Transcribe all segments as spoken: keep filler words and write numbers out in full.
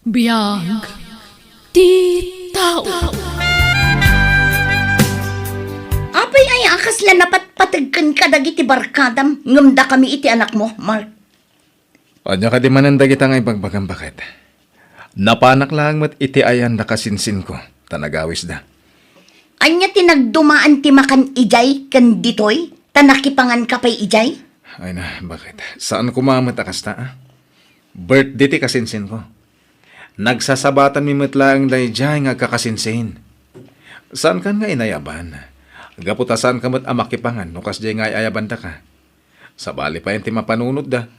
Biag ti tao. Apay aya a kasla napatpateg kenka dagiti barkadam ngem dakami iti anakmo, Mark? Ania kadi manen dagita nga ibagbagam, baket? Napanak laeng met iti ayan da kasinsinko, ta nagawisda. Ania ti nagdumaan ti makan idiay ken ditoy, ta nakipanganka pay idiay? Ay na, baket? Saan koma met a kasta, a? Birthday ti kasinsinko. Nagsasabatanmi met laeng daydiay nga agkakasinsin. Saankan nga inayaban? Gapu ta saanka met a makipangan no kasdiay nga ay-ayabandaka. Sabali pay ti mapanunotda.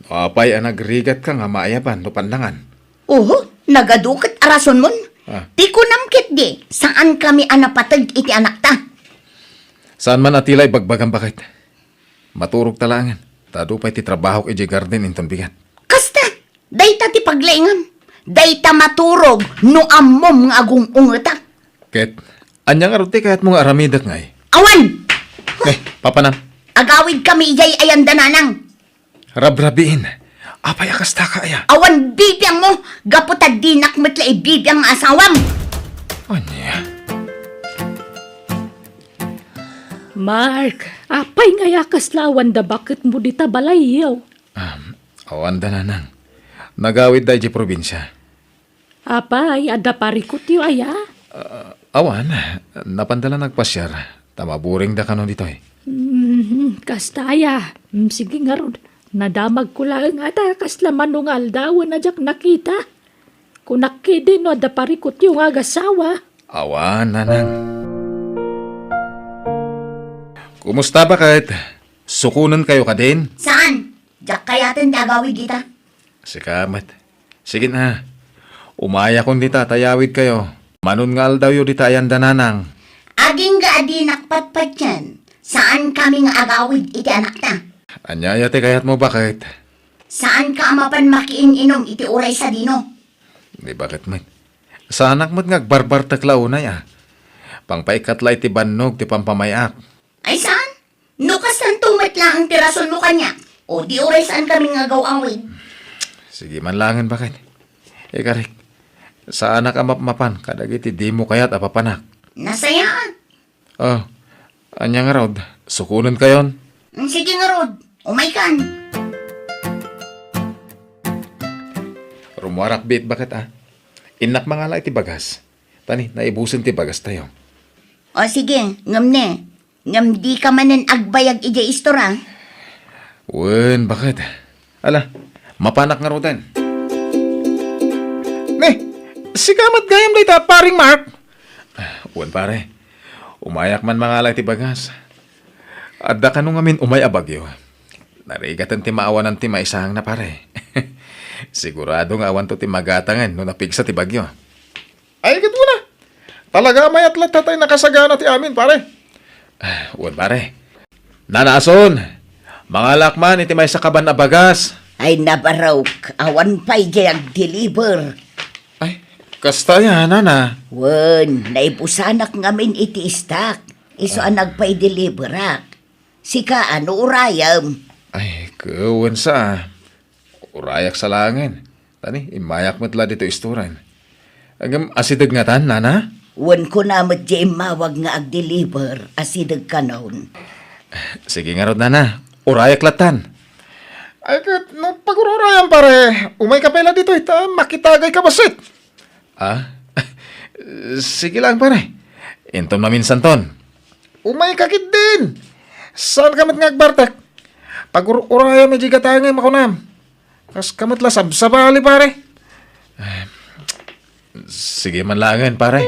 No apay a nagrigatka nga maayaban no pannangan? Oho, nagadu ket a rasonmon. Ah. Ti kunam ketdi, saankami a napateg iti anakta. Saan man a ti la ibagbagam, baket? Maturogta laengen, ta adu pay ti trabahok idiay garden inton bigat. Kasta, dayta ti paglaingam. Dayta maturog no ammom nga agung-ungetak. Ket, ania ngarud ti kayatmo nga aramidek ngay? Awan! Eh, papanam? Agawidkami idiay ayan da nanang. Rabrabiin. Apay a kasta ka aya? Awan bibiangmo, gapu ta dinak met la ibibiang nga asawam. Ania? Mark, apay nga aya kasla awan da baketmo dita balayyo? Um, awan da, nanang. Nagawid da idiay probinsia. Apay, adda parikutyo aya? Ah, awan, napanda la nagpasiar, ta maburing da kano ditoy. Hmm, kasta aya. Hmm, sige ngarud. Nadamagko laeng a ta kasla mano nga aldawen a diak nakita. Kunak ketdi no adda parikutyo nga agasawa. Awan, nanang. Kumusta, baket? Sukonenkayo kadin? Saan? Diak kayaten ti agawid ita. Sika met. Sige na. Umayakon dita ta ayawidkayo. Manon nga aldawyo dita ayan da nanang? Agingga a dinak patpatien. Saankami nga agawid iti anakta. Ania aya ti kayatmo, baket? Saanka a mapan makiin-inom iti uray sadino? Di, baket met? Saanak met nga agbarbartek la unay a. Pangpaikkat la iti bannog ti pampamay-ak. Ay saan? No kastanto met laeng ti rasonmo kaniak, o di uray saankami nga agaw-awid. Sige man laengen, baket. Ikarik, saanak a mapmapan kadagiti dimo kayat a papanak. Nasayaat. Oh, ania ngarud? Sukonenkayon? Mm, sige ngarud. Umaykan. Rumuarak biit, baket a. Innak mangala iti bagas. Ta ni, naibusen ti bagastayo. O sige, ngem ne, ngem dika manen agbayag idiay istor a? Wen, baket? Ala, mapanak ngaruden. Ne, sika met gayam dayta, paring Mark? Wen, pare. Umayak man mangala iti bagas. Adda kano ngamin umay a bagyo. Narigaten ti maawanan ti maisangna, pare. Sigurado nga awanto ti magatangen no napigsa ti bagyo. Ay, ket wen a. Talaga a mayat latta tay nakasagana ti amin, pare. Ah, wen, pare. Nana Ason, mangalak man iti maysa kaban a bagas. Ay, nabarok, awan pay diay agdeliver. Ay, kasta aya, nana? Wen, naibusanak ngamin iti istak. Isu a nagpaideliverak. Sika, ano urayem? Ay, ket wen sa. Urayak sa laengen. Ta ni, immayak met la ditoy istoran. Ngem asideg ngatan, nana? Wen, kuna met diay immawag nga agdeliver, asideg kanon. Sige ngarud, nana. Urayak lattan. Ay, ket no pagur-urayam, pare, umayka pay la ditoy ta makitagayka bassit. Ah? Sige lang, pare. Inton maminsanton. Umayka ketdin. Saanka met nga agbartek? Pagur-urayam idiay gatangem a kunam. Kaska met la sabsabali, pare. Sige man laengen, pare.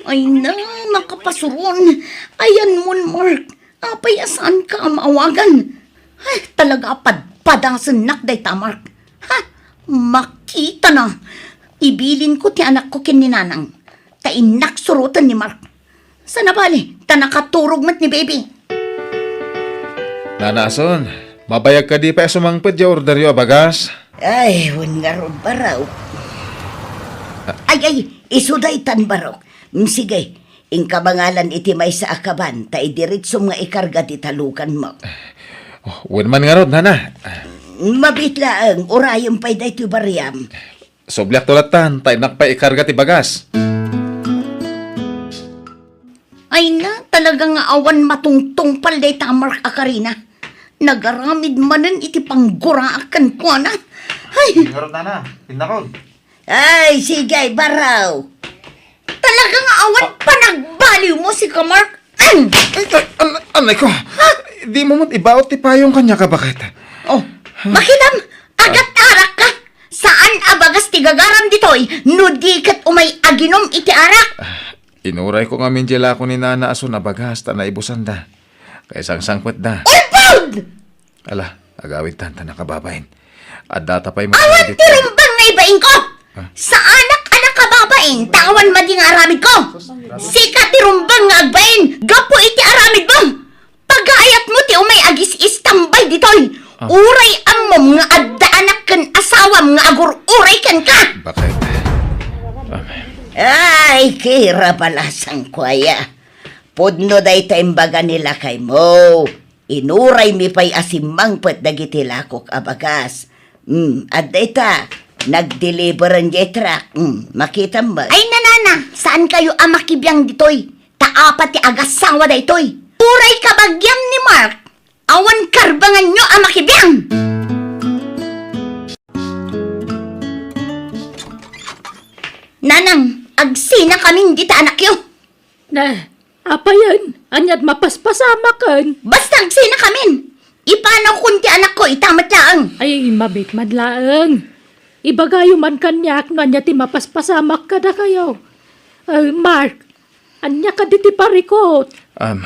Ay na, nakapasuron. Ayanmon, Mark. Apay a saanka a maawagan? Ay, talaga a padpadasennak dayta, Mark. Ha? Makitana. Ibilinko ti anakko ken ni nanang. Ta innak suroten ni Mark. Sana bali, ta nakaturog met ni baby. Nana Ason, mabayag kadi pay a sumangpet diay orderyo a bagas? Ay, wen ngarud, Barok. Ay, ay, isu daytan, Barok. Mm, sige, inka mangalan iti maysa a kaban, ta idiretsom nga ikarga ti talukanmo. Oh, wen man ngarud, nana. Mabiit laeng, urayem pay daytoy bariam. Subliakto lattan, ta innak pay ikarga ti bagas. Ay na, talaga nga awan matungtungpal dayta a Mark a karina. Nagaramid manen iti pangguraak kenkuana. Ay! Ngarud, nana, pinnakod. Ay, sige, baraw. Talaga nga awan panagbaliw mo, sika Mark. Ay, ay, an-, anay ko. Di mo met ibaot ti payong kaniak a baket. Oh, makitam, agat-arak ka. Saan a bagas ti gagaram ditoy, no di ket umay aginom iti arak? Ah, inuray ko ngamin di lako ni Nana a suna bagas ta naibusanda. Kay sangsangpetda. Ulpod! Ala, agawidtan ta nakababain. Addata pay met Awan kadagiti ti rumbeng nga ibain ko! Ah. Saanak a nakababain, ta awan madi nga aramid ko! Sika ti rumbeng nga agbain, gapu iti aramid mo! Pagaayat mo ti umay agis-istambay ditoy! Ah. Uray ammom nga adda anak ken asawam nga agur-uray kenka! Bakit? Amen. Ay, kira balasang kuaya. Pudno dayta imbaga ni lakaymo. Inuraymi pay a simmangpet dagiti lakok a bagas. Mm, adda ita, nagdeliveren diay truck. Mm, makitam met. Ay, nanana, saan kayo a makibiang ditoy? Ta apat ti agasawa daytoy. Uray kabagiam ni Mark, awan karbanganyo a makibiang. Nanang, agsina kamin dita anakyo. Na, apayen, ania't mapaspasamaken? Basta agsina kamin. Ipanawkon ti anakko ita met laeng. Ay, mabit man laeng. Ibagayo man kaniak no ania ti mapaspasamak kadakayo. Eh, Mark, ania kadi ti parikut? Um,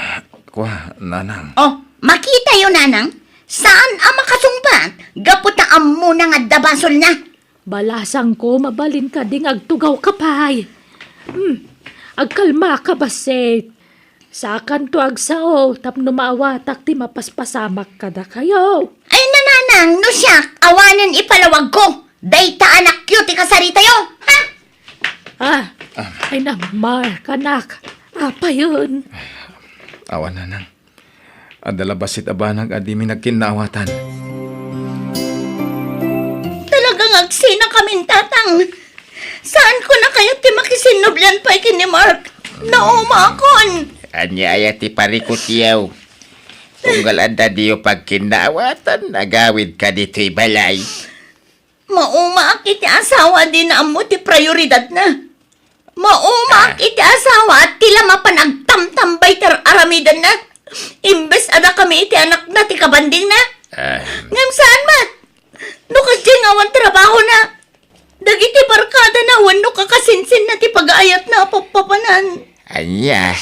kwa, nanang. Oh, makitayo, nanang. Saan a makasungbat? Gapu ta ammona nga adda basolna. Balasangko, mabalin kadi nga agtugawka pay. Hmm, agkalmaka bassit. Saakanto agsao tapno maawatak ti mapaspasamak kadakayo. Ay, nananang, no siak, awanen ipalawagko. Dayta anakyo ti kasaritayo, ha? Ah, ay, namar, kanak. Apayen. Awan, nanang. Adda la bassit a banag a dimi nagkinnaawatan. Talaga nga agsina kamin, Tatang. Saanko na kayat ti makisinnublian pay ken ni Mark? Naumaakon. Ania aya ti parikutyo? Tunggal adda diyo pagkinnaawatan, agawidka ditoy balay. Maumaak iti asawa a dina ammo ti prioridadna. Maumaak Ah. iti asawa a ti la mapan agtamtambay ti ar-aramidenna. Imbes a dakami iti anakna ti kabandingna. Ah. Ngem saan met? No kasdiay nga awan trabahona, dagiti barkadana wenno kakasinsinna ti pagaayatna a pappapanan. Ania?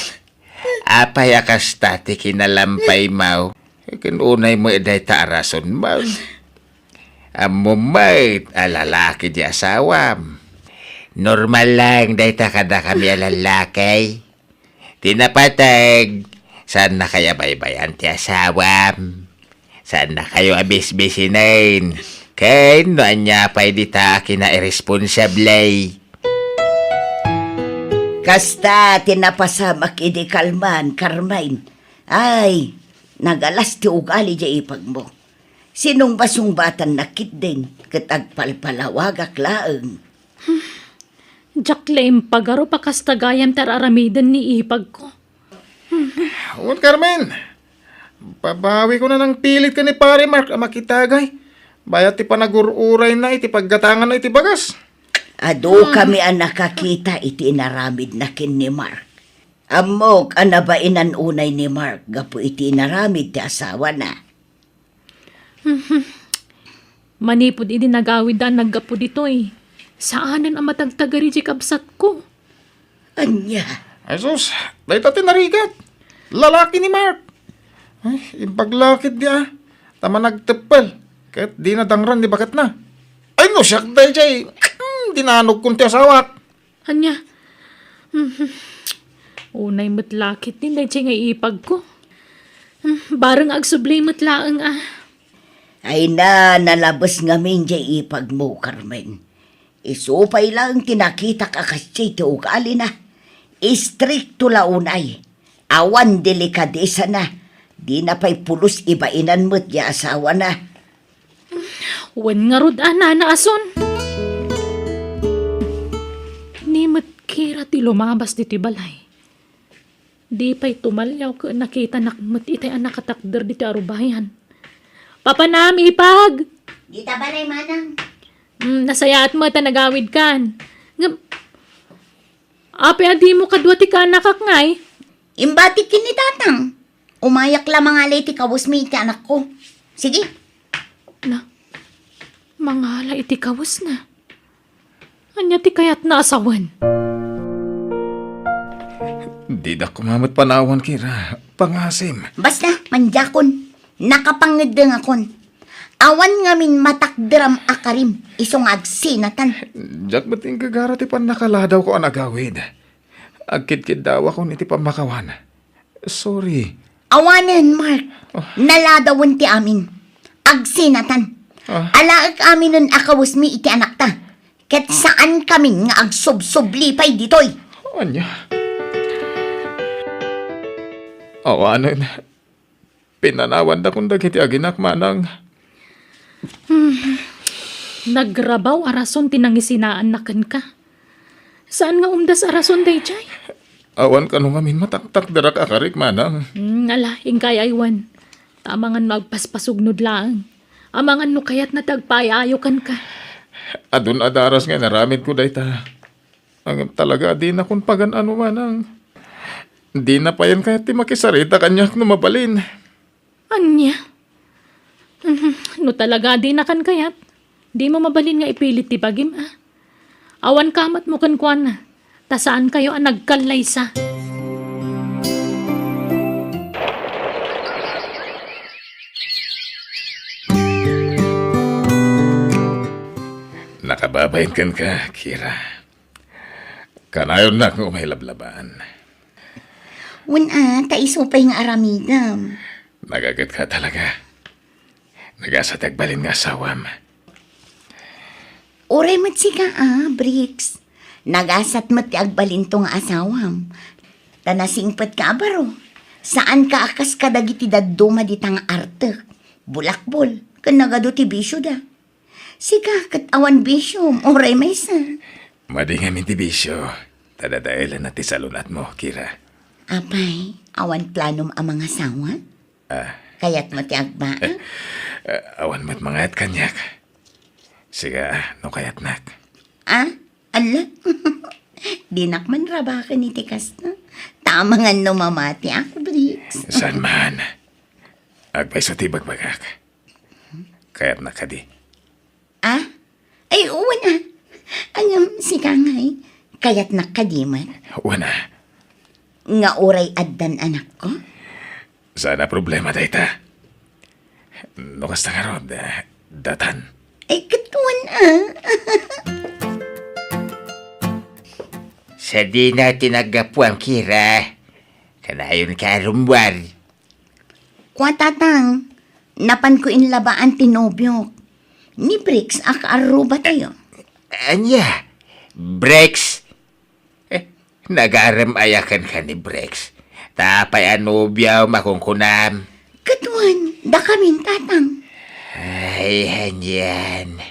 Apay a kasta ti kinalampaymo? Ken unay met dayta a rason man. Ammom met a lalaki di asawam. Normal lang dayta kadakami a lalaki. Ti napateg, saannakayo a baybayan ti asawam. Saannakayo a bisbisinen. Ken no ania pay dita a kinairesponsable. Kasta ti napasamak idi kalman, Carmen. Ay, nagalas ti ugali diay ipagmo. Sinungbasungbatannak ketdin ket agpalpalawagak laeng. Diak la impagarup a kasta gayam ti ar-aramiden ni ipagko. Wen, Carmen, babawikon a nangpilit ken ni Pare Mark a makitagay. Bayat ti panagur-urayna iti paggatanganna iti bagas. Adu kami a nakakita iti inaramidna ken ni Mark. Ammok a nabainan unay ni Mark gapu iti inaramid ti asawana. Manipud idi nagawidda a naggapu ditoy, saanen a matagtagari diay kabsatko. Ania? Ay sus, dayta ti narigat. Lalaki ni Mark. Ay, imbag la ketdi a. Ta managteppel. Ket dina dangran ni baketna. Ay no, siak daydiay. Hmm, dinanogkon ti asawak. Ania? Mhm. Unay met la ketdi daydiay nga ipagko. Hmm, bareng agsubli met laeng a. Ay na, nalabes ngamin diay ipagmo, Carmen. Isu pay laeng ti nakitak a kasdiay ti ugalina. Istrikto la unay. Awan delikadesana. Dina pay pulos ibainan met diay asawana. Wen ngarud a, Nana Ason. Ni met Kira ti lumabas ditoy balay. Di pay tumalliaw ket nakitanak met itay a nakatakder ditoy arubayan. Papanam, ipag! Dita balay, manang. Mm, nasayaat met a nagawidkan. Ngem, apay a dimo kadua ti kaanakak ngay? Imbatik ken ni tatang. Umayak la mangala iti kawesmi iti anakko. Sige. Na, mangala iti kawesna. Ania ti kayatna a sawen? Didak koma met panawan, Kira. Pangasim. Basta, mandiakon. Nakapangeddengakon. Awan ngamin matakderam a karim, isu nga agsinatan. Diak met inggagara ti pannakaladawko a nagawid. Agkidkiddawakon iti pammakawan. Sorry. Awanen, Mark. Ah. Naladawen ti amin. Agsinatan. Ah. Alaek aminen a kawesmi iti anakta. Ket saan kamin nga agsubsubli pay ditoy. Ania? Awanen. Pinanawandakon dagiti aginak, manang. Hmm. Nagrabaw a rason ti nangisisaanna kenka. Saan nga umdas a rason daydiay? Awan kano ngamin mataktakderak a karik, manang. Hmm, ala, inkay aywan. Ta amangan no agpaspasugnod laeng. Amangan no kayatna ti agpaayayo kenka. Adun a daras nga inaramidko dayta. Ngem talaga a dinakon pagan-ano, manang. Dina payen kayat ti makisarita kaniak no mabalin. Ania? Mhm, no talaga a dinakan kayat, dimo mabalin nga ipilit ti bagim, a? Awan kamatmo kenkuana, ta saankayo a nagkallaysa. Nakababain kenka, Kira. Kanayonnak nga umay lablabaan. Wen a, ta isu pay nga aramidem. Nagagetka talaga. Nagasat ti agbalin nga asawam. Uray met sika a, Bricks. Nagasat met ti agbalinto nga asawam. Ta nasingpetka a baro. Saanka a kas kadagiti dadduma dita nga artek, bulakbol, ken nagadu ti bisioda. Sika ket awan bisiom, uray maysa. Madi ngamin ti bisio, ta dadaelenna ti salun-atmo, Kira. Apay, awan planom a mangasawa? Ah. Kayatmo ti agbaak? Eh, awan met mangayat kaniak. Sika, no kayatnak. Ah? Ala? Dinak man rabaken iti kasta. Ta amangan no mamatiak, Bricks. Saan man. Agpayso ti ibagbagak. Kayatnak kadi? Ah? Ay, wen a. Ngem, sika ngay, kayatnak kadi met? Wen a. Nga uray addan anakko? Saan a problema dayta. No kasta ngarud, eh, datan. Ay, ket wen a. Sadino ti naggapuam, Kira? Kanayonka a rummuar. Kua, Tatang, napanko inlabaan ti nobiok. Ni Bricks a kaarrubatayo. Ania? Bricks? Eh, nagarem aya kenka ni Bricks? Ta apay a nobiom a kunkunam? Ket wen, dakamin, Tatang. Ay, anian.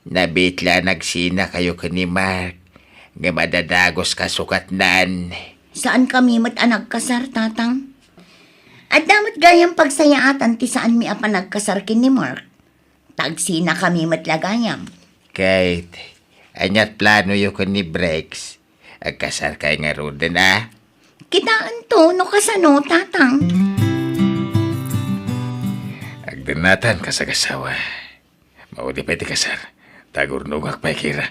Nabitla a nagsinakayo ken ni Mark, ngem adda dagus kasukatnan. Saankami met a nagkasar, Tatang. Adda met gayam pagsayaatan ti saanmi a panagkasar ken ni Mark. Ta agsinakami met la gayam. Kate, ania't planoyo ken ni Bricks? Agkasarkayo ngaruden a? Kitaento no kasano, Tatang. Agdennatan kas agasawa. Maudi pay ti kasar, ta agurnongak pay, Kira.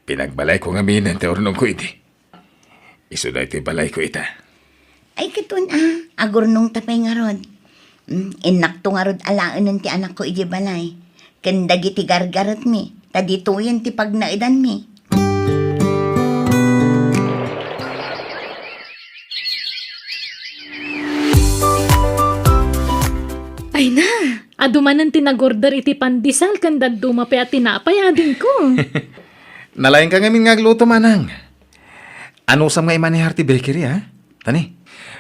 Pinagbalayko ngaminen ti urnongko idi. Isu daytoy balayko ita. Ay, ket wen a, agurnongta pay ngarud. Mm, innakto ngarud alaenen ti anakko idiay balay. Ken dagiti gargaretmi, ta ditoyen ti pagnaedanmi. Ay na, adu manen ti nag-order iti pandesal ken dadduma pay a tinapay, adingko. Nalaingka ngamin nga agluto, manang. Anusam nga imanehar ti bakery, a? Tani,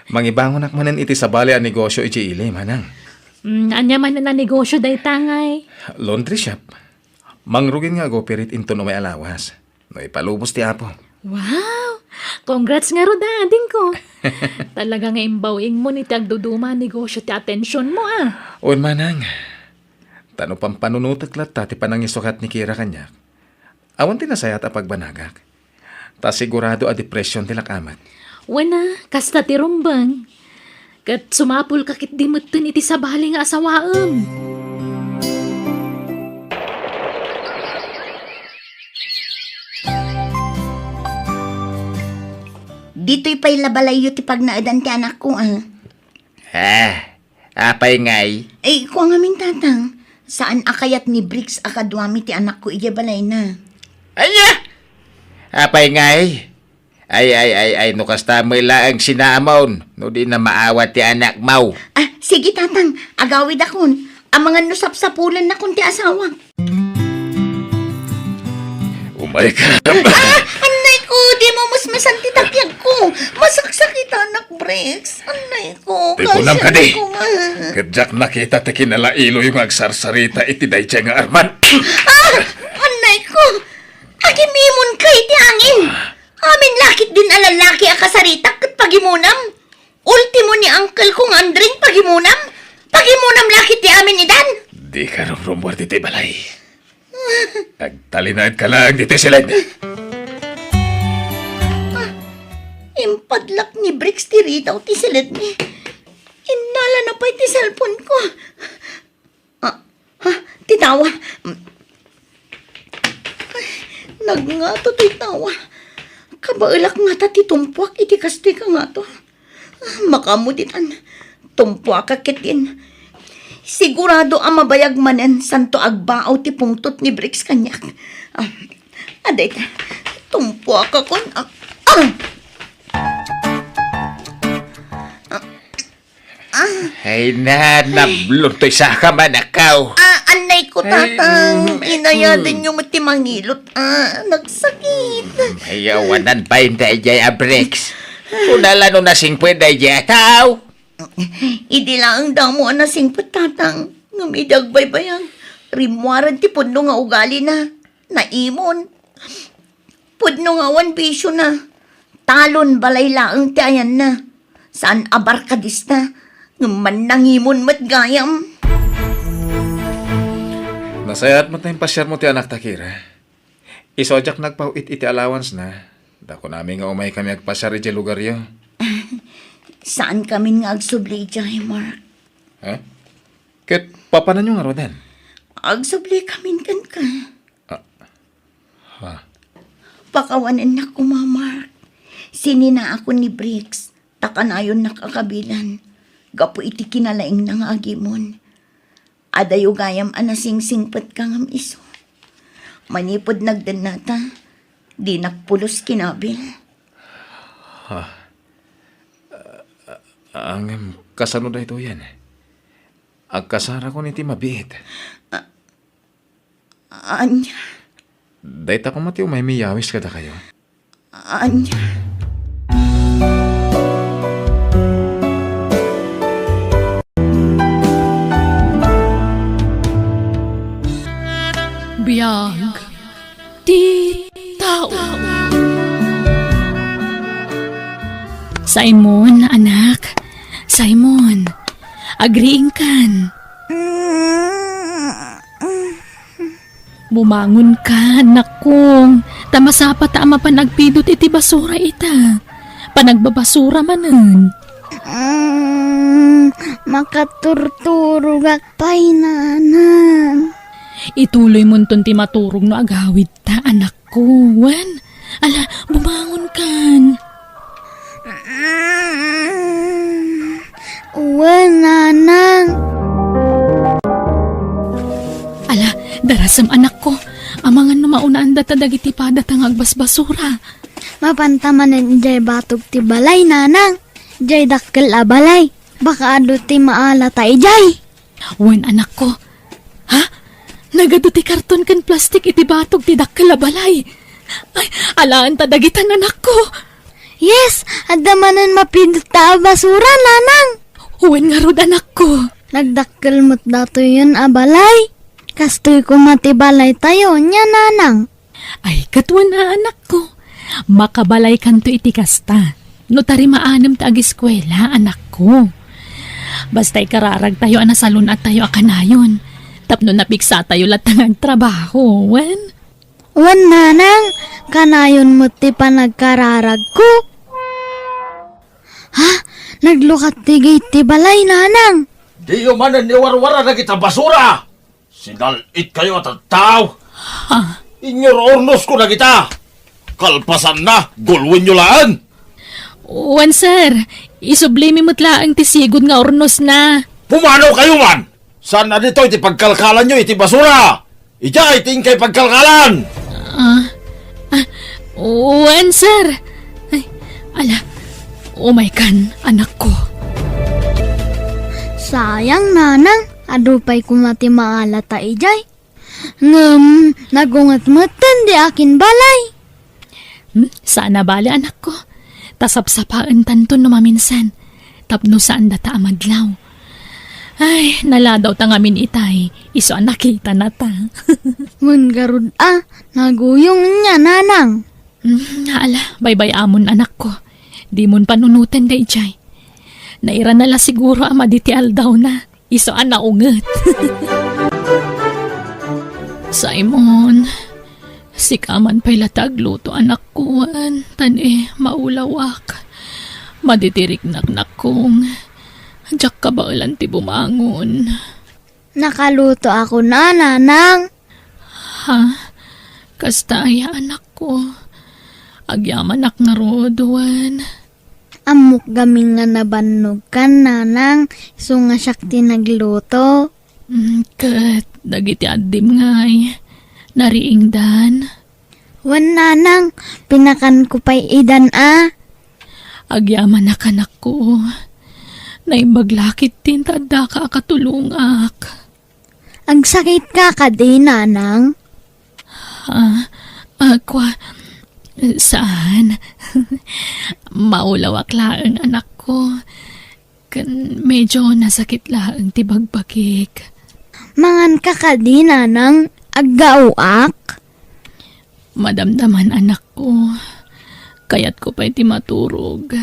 mangibangonak manen iti sabali a negosyo idiay ili, manang. Mm, ania man a negosyo dayta ngay? Laundry shop. Mangrugin nga ag-operate inton umay a lawas. No ipalubos ti Apo. Wow! Congrats ngarud, adingko. Talaga nga imbaw-ingmo iti agduduma a negosyo ti atensionmo, a. Wen, manang. Ta no pampanunotek latta ti panangisukat ni Kira kaniak, awan ti nasayaat a pagbanagak. Ta sigurado a depression ti lakamek. Wen a, kasta ti rumbeng. Ket sumapulka ketdi metten iti sabali nga asawaem. Ditoy pay la balayyo ti pagnaedan ti anakko, a. Ah, apay ngay? Ay, kua ngamin, Tatang. Saan a kayat ni Briggs a kaduami ti anakko idiay balayna. Ania? Apay ngay? Ay, ay, ay, ay, no kasta met laeng sinaamon, no di na maawat ti anakmo. Ah, sige, Tatang. Agawidakon. Amangan no sapsapulennakon ti asawak. Umay ka. Ah, annay ko, di mo masmasan ti tapiagko. Masaksakitanak, Briggs. Annay ko, Ti kunam kadi. Ko nga. Ket diak nakita ti kinalailoyo nga agsarsarita iti daydiay nga armat. Ah, annay ko. Agimimonka iti angin. Amin lakit din a lalaki a kasaritak ket pagimonam. Ultimo ni uncle ko nga Andring pagimonam. Pagimonam lakit ti amin idan. Dika rumrumuar ditoy balay. Agtalinaedka laeng ditoy siled. Ah, impadlak ni Briggs ti ridaw ti siledmi. Innalana pay ti cellphone ko. Ah, ha? Ti tawa. Ay, nagngato ti tawa. Kabaelak ngata ti tumpuak iti kastoy kangato. Ah, makaammo ditan. Tumpuakak ketdin. Sigurado a mabayag manen santo agbaaw ti pungtot ni Briggs kaniak. Ah, adayta. Tumpuakakon. Ah, ah! Ah, Ay na, nablon toy saka, manakaw. Ah, annay ko, Tatang. Inayadanyo met ti mangilot. Ah, nagsakit. Ay, awanan pay daydiay a Briggs. Kunala no nasingpet daydiay a tao. Idi laeng damo a nasingpet, Tatang. Ngem idi agbaybayag, rimmuaren ti pudno nga ugalina. Naimon. Pudno nga awan bisiona. Talon balay laeng ti ayanna. Saan a barkadista, ngem mannangimon met gayam. Nasayaat met nga impasiarmo ti anakta, Kira. Isu a diak nagpaw-it iti allowance na, ta kunami nga umaykami agpasiar idiay lugaryo. Saankamin nga agsubli idiay, Mark. Ha? Ket papananyo ngaruden? Agsublikamin kenka. Ah. Ha? Pakawanennak koma, Mark. Sininaakon ni Briggs, ta kanayonnak a kabilan, gapu iti kinalaingna nga agimon. Adayo gayam a nasingsingpetka ngem isu. Manipud nagdennata, dinak pulos kinabil. Ha? Ah, ngem kasano daytoyen? Agkasarakon iti mabiit. Ah, Ania? Dayta koma ti umaymi yawis kadakayo. Ania? Biag ti tao. Simon, anak. Simon, agriingkan. Bumangonka, anakko, ta masapata a mapan agpidut iti basura ita. Panagbabasura manen. Mm, makaturturogak pay, nanang. Ituloymonton ti maturog no agawidta, anakko. Wen, ala, bumangonkan. Wen, nanang. Ala, darasem, anakko. Amangan no maunaan data dagiti padata nga agbasbasura. Mapanta manen idiay batog ti balay, nanang. Idiay dakkel a balay. Baka adu ti maalata idiay. Wen, anakko. Ha? Nagadu ti karton ken plastik iti batog ti dakkel a balay. Ay, alaen ta dagitan, anakko. Yes, adda manen mapidut a basura, nanang. Wen ngarud, anakko. Nagdakkel met datoyen a balay. Kastoy koma ti balaytayo, nia, nanang? Ay, ket wen a, anakko. Makabalaykanto iti kasta. No ta rimaanem ta agiskuela, anakko. Basta ikararagtayo a nasalun-attayo a kanayon. Tapno napiksatayo latta nga agtrabaho, wen? Wen, nanang, kanayon met ti panagkararagko. Ha? Naglukat ti gate ti balay, nanang? Diyo manen iwarwara dagita basura! Sinal-itkayo a tattao! Ha? Inyor-ornosko dagita! Kalpasanna, gulwenyo laeng! Wen, sir. Isublimi met laeng ti sigud nga ornosna. Pumanaw kayo man! Saan a ditoy ti pagkalkalanyo iti basura? Idiay ti inkay pagkalkalan! Ah, ah, wen, sir. Ay, ala, umaykan, anakko. Sayang, nanang, adu pay koma ti maalata idiay. Ngem, nagunget metten di akin balay. Hmm, saan a bale, anakko. Ta sapsapaentanto no maminsan, tapno saandata a madlaw. Ay, naladaw ta ngamin itay, isu a nakitana ta. Wen garud a, naguyong nia, nanang. Hmm, ala, baybay-amon, anakko. Dimon panunoten daydiay. Nairana la siguro a madi ti aldawna. Isu a naunget. Simon, sika man pay la ti agluto, anakko, wen, ta ni maulawak. Madi ti riknak, nakkong. Diak kabaelan ti bumangon. Nakalutoakon a, nanang. Ha? Kasta aya, anakko? Agyamanak ngarud, wen. Ammok gamin nga nabannogkan, nanang, isu nga siak ti nagluto. Mm, ket dagiti addim ngay, nariingdan? Wen, nanang, pinakanko pay idan a. Agyamanak, anakko. Naimbag la ketdin ta addaka a katulongak. Agsakitka kadi, nanang? Ah, ah, kwa, saan. Maulawak laeng, anakko. Ken medyo nasakit laeng ti bagbagik. Manganka kadi, nanang? Aggaoak? Madamdaman, anakko. Kayatko pay ti maturog.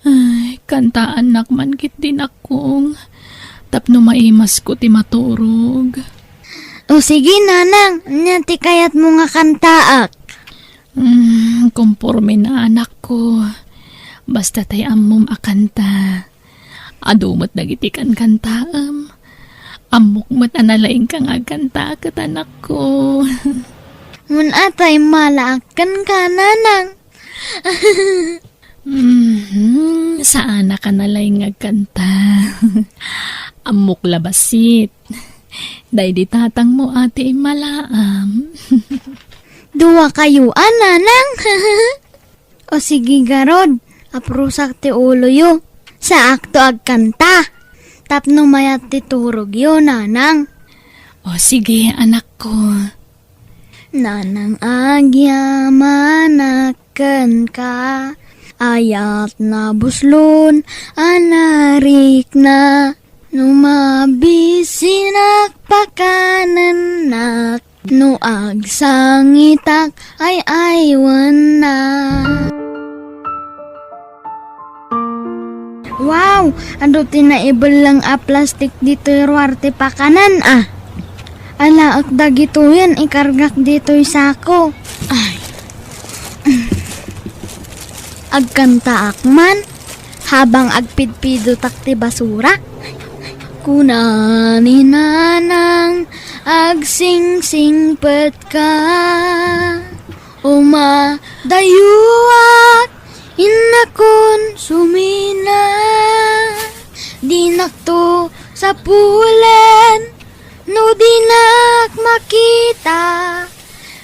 Ay, kantaannak man ketdi, nakkong, tapno maimasko ti maturog. O sige, nanang, ania ti kayatmo nga kantaak? Hmm, komporme na, anakko. Basta tay ammom a kanta. Adu met dagiti kankantaem. Ammok met a nalaingka nga agkanta ket, anakko. Mun-a tay malaak kenka, nanang. Mhm, saanaka nalaing nga agkanta. Ammok la bassit. Daydi tatangmo a ti immalaam. Duakayo a, nanang. O sige garud, aprusak ti uloyo. Saakto agkanta. Tapno mayat ti turogyo, nanang. O sige, anakko. Nanang, agyamanak kenka, ayat nabuslon a narikna. No mabisinak, pakanennak. No agsangitak, ay-aywenna. Wow! Adu ti naibelleng a plastik ditoy ruar ti pakanan, a. Alaek dagitoyen, ikargak ditoy sako. Ay. Agkantaak man, habang agpidpidotak ti basura. Kuna ni Nanang, agsingsingspetka. Umadayuak, innakon sumina. Dinakto sapulen, no dinak makita.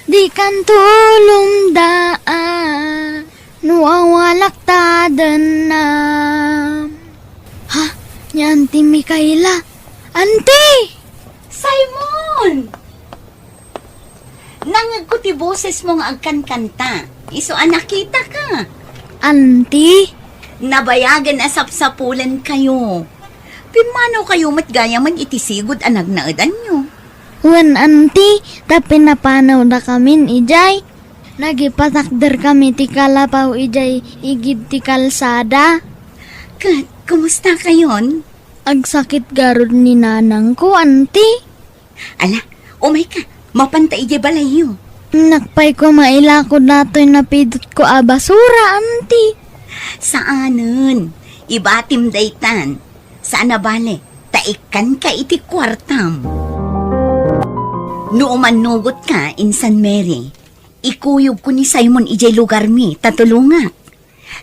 Dikanto lumdaan, no awalak ta dennam. Ha? Ni Auntie Micaela? Auntie! Simon! Nangngegko ti bosesmo nga agkankanta. Isu a nakitaka. Auntie? Nabayagen a sapsapulenkayo. Pimmanawkayo met gayamen iti sigud a nagnaedanyo. Wen, anti, ta pinapanawdakamin idiay. Nagipatakderkami ti kalapaw idiay igid ti kalsada. Ket, kumustakayon? Agsakit garud ni nanangko, anti. Ala, umayka, mapanta idiay balayyo. Nakpay ko mailako datoy napidotko a basura, anti. Saanen, ibatim daytan. Saan a bale, ta ikkanka iti kuartam. No umannugotka, insan Mary, ikuyogko ni Simon idiay lugarmi, ta tulongak.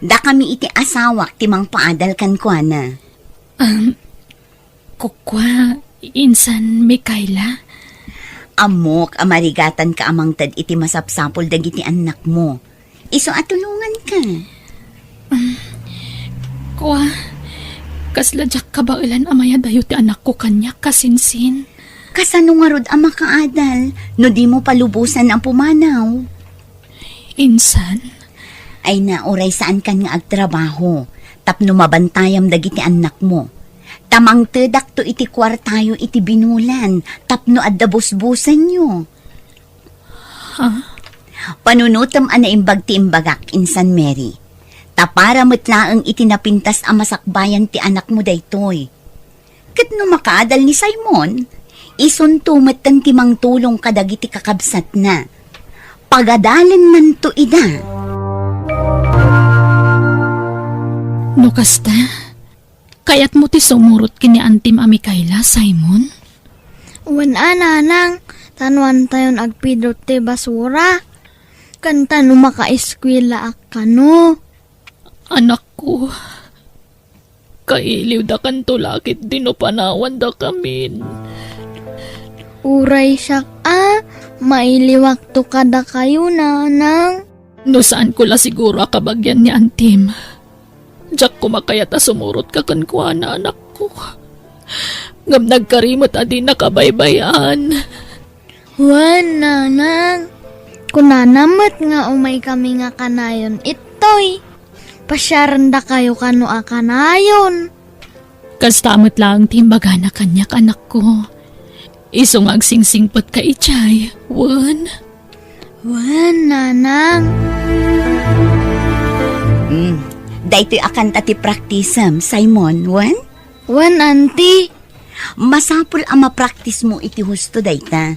Dakami iti asawak ti mangpaadal kenkuana. Um, kukua, insan Micaela? Ammok a marigatanka a mangted iti masapsapul dagiti annakmo. Isu a tulonganka. Um, kua, kasla diak kabaelan a mayadayo ti anakko kaniak, kasinsin. Kasano ngarud a makaadal no dimo palubosan a pumanaw? Insan? Ay na, uray saankan nga agtrabaho, tapno mabantayam dagiti annakmo. Ta mangtedakto iti kuartayo iti binulan, tapno adda busbusenyo. Ha? Panunotem a naimbag ti imbagak, insan Mary. Ta para met laeng iti napintas a masakbayan ti anakmo daytoy. Ket no makaadal ni Simon, isunto metten ti mangtulong kadagiti kakabsatna. Pagadalennanto ida. No kasta, kayatmo ti sumurot ken ni Antim a Micaela, Simon? Wen a, nanang, ta nuantayon agpidot ti basura. Ken ta no makaeskuelaak kano. Anakko, kailiwdakanto la ketdi no panawandakamin. Uray siak a, mailiwakto kadakayo, nanang. No saanko la siguro a kabagian ni Antim, diak koma kayat a sumurotka kenkuana, anakko. Ngem nagkari met a dinaka baybay-an. Wen, nanang. Kunana met nga umaykami nga kanayon ittoy. Pasiarendakayo kano a kanayon. Kasta met laeng ti imbagana kaniak, anakko. Isu nga agsingsingpetka idiay, wen? Wen, nanang. Hmm. Daytoy a kanta ti praktisem, Simon, wen? Wen, anti. Masapul a mapraktismo iti husto dayta.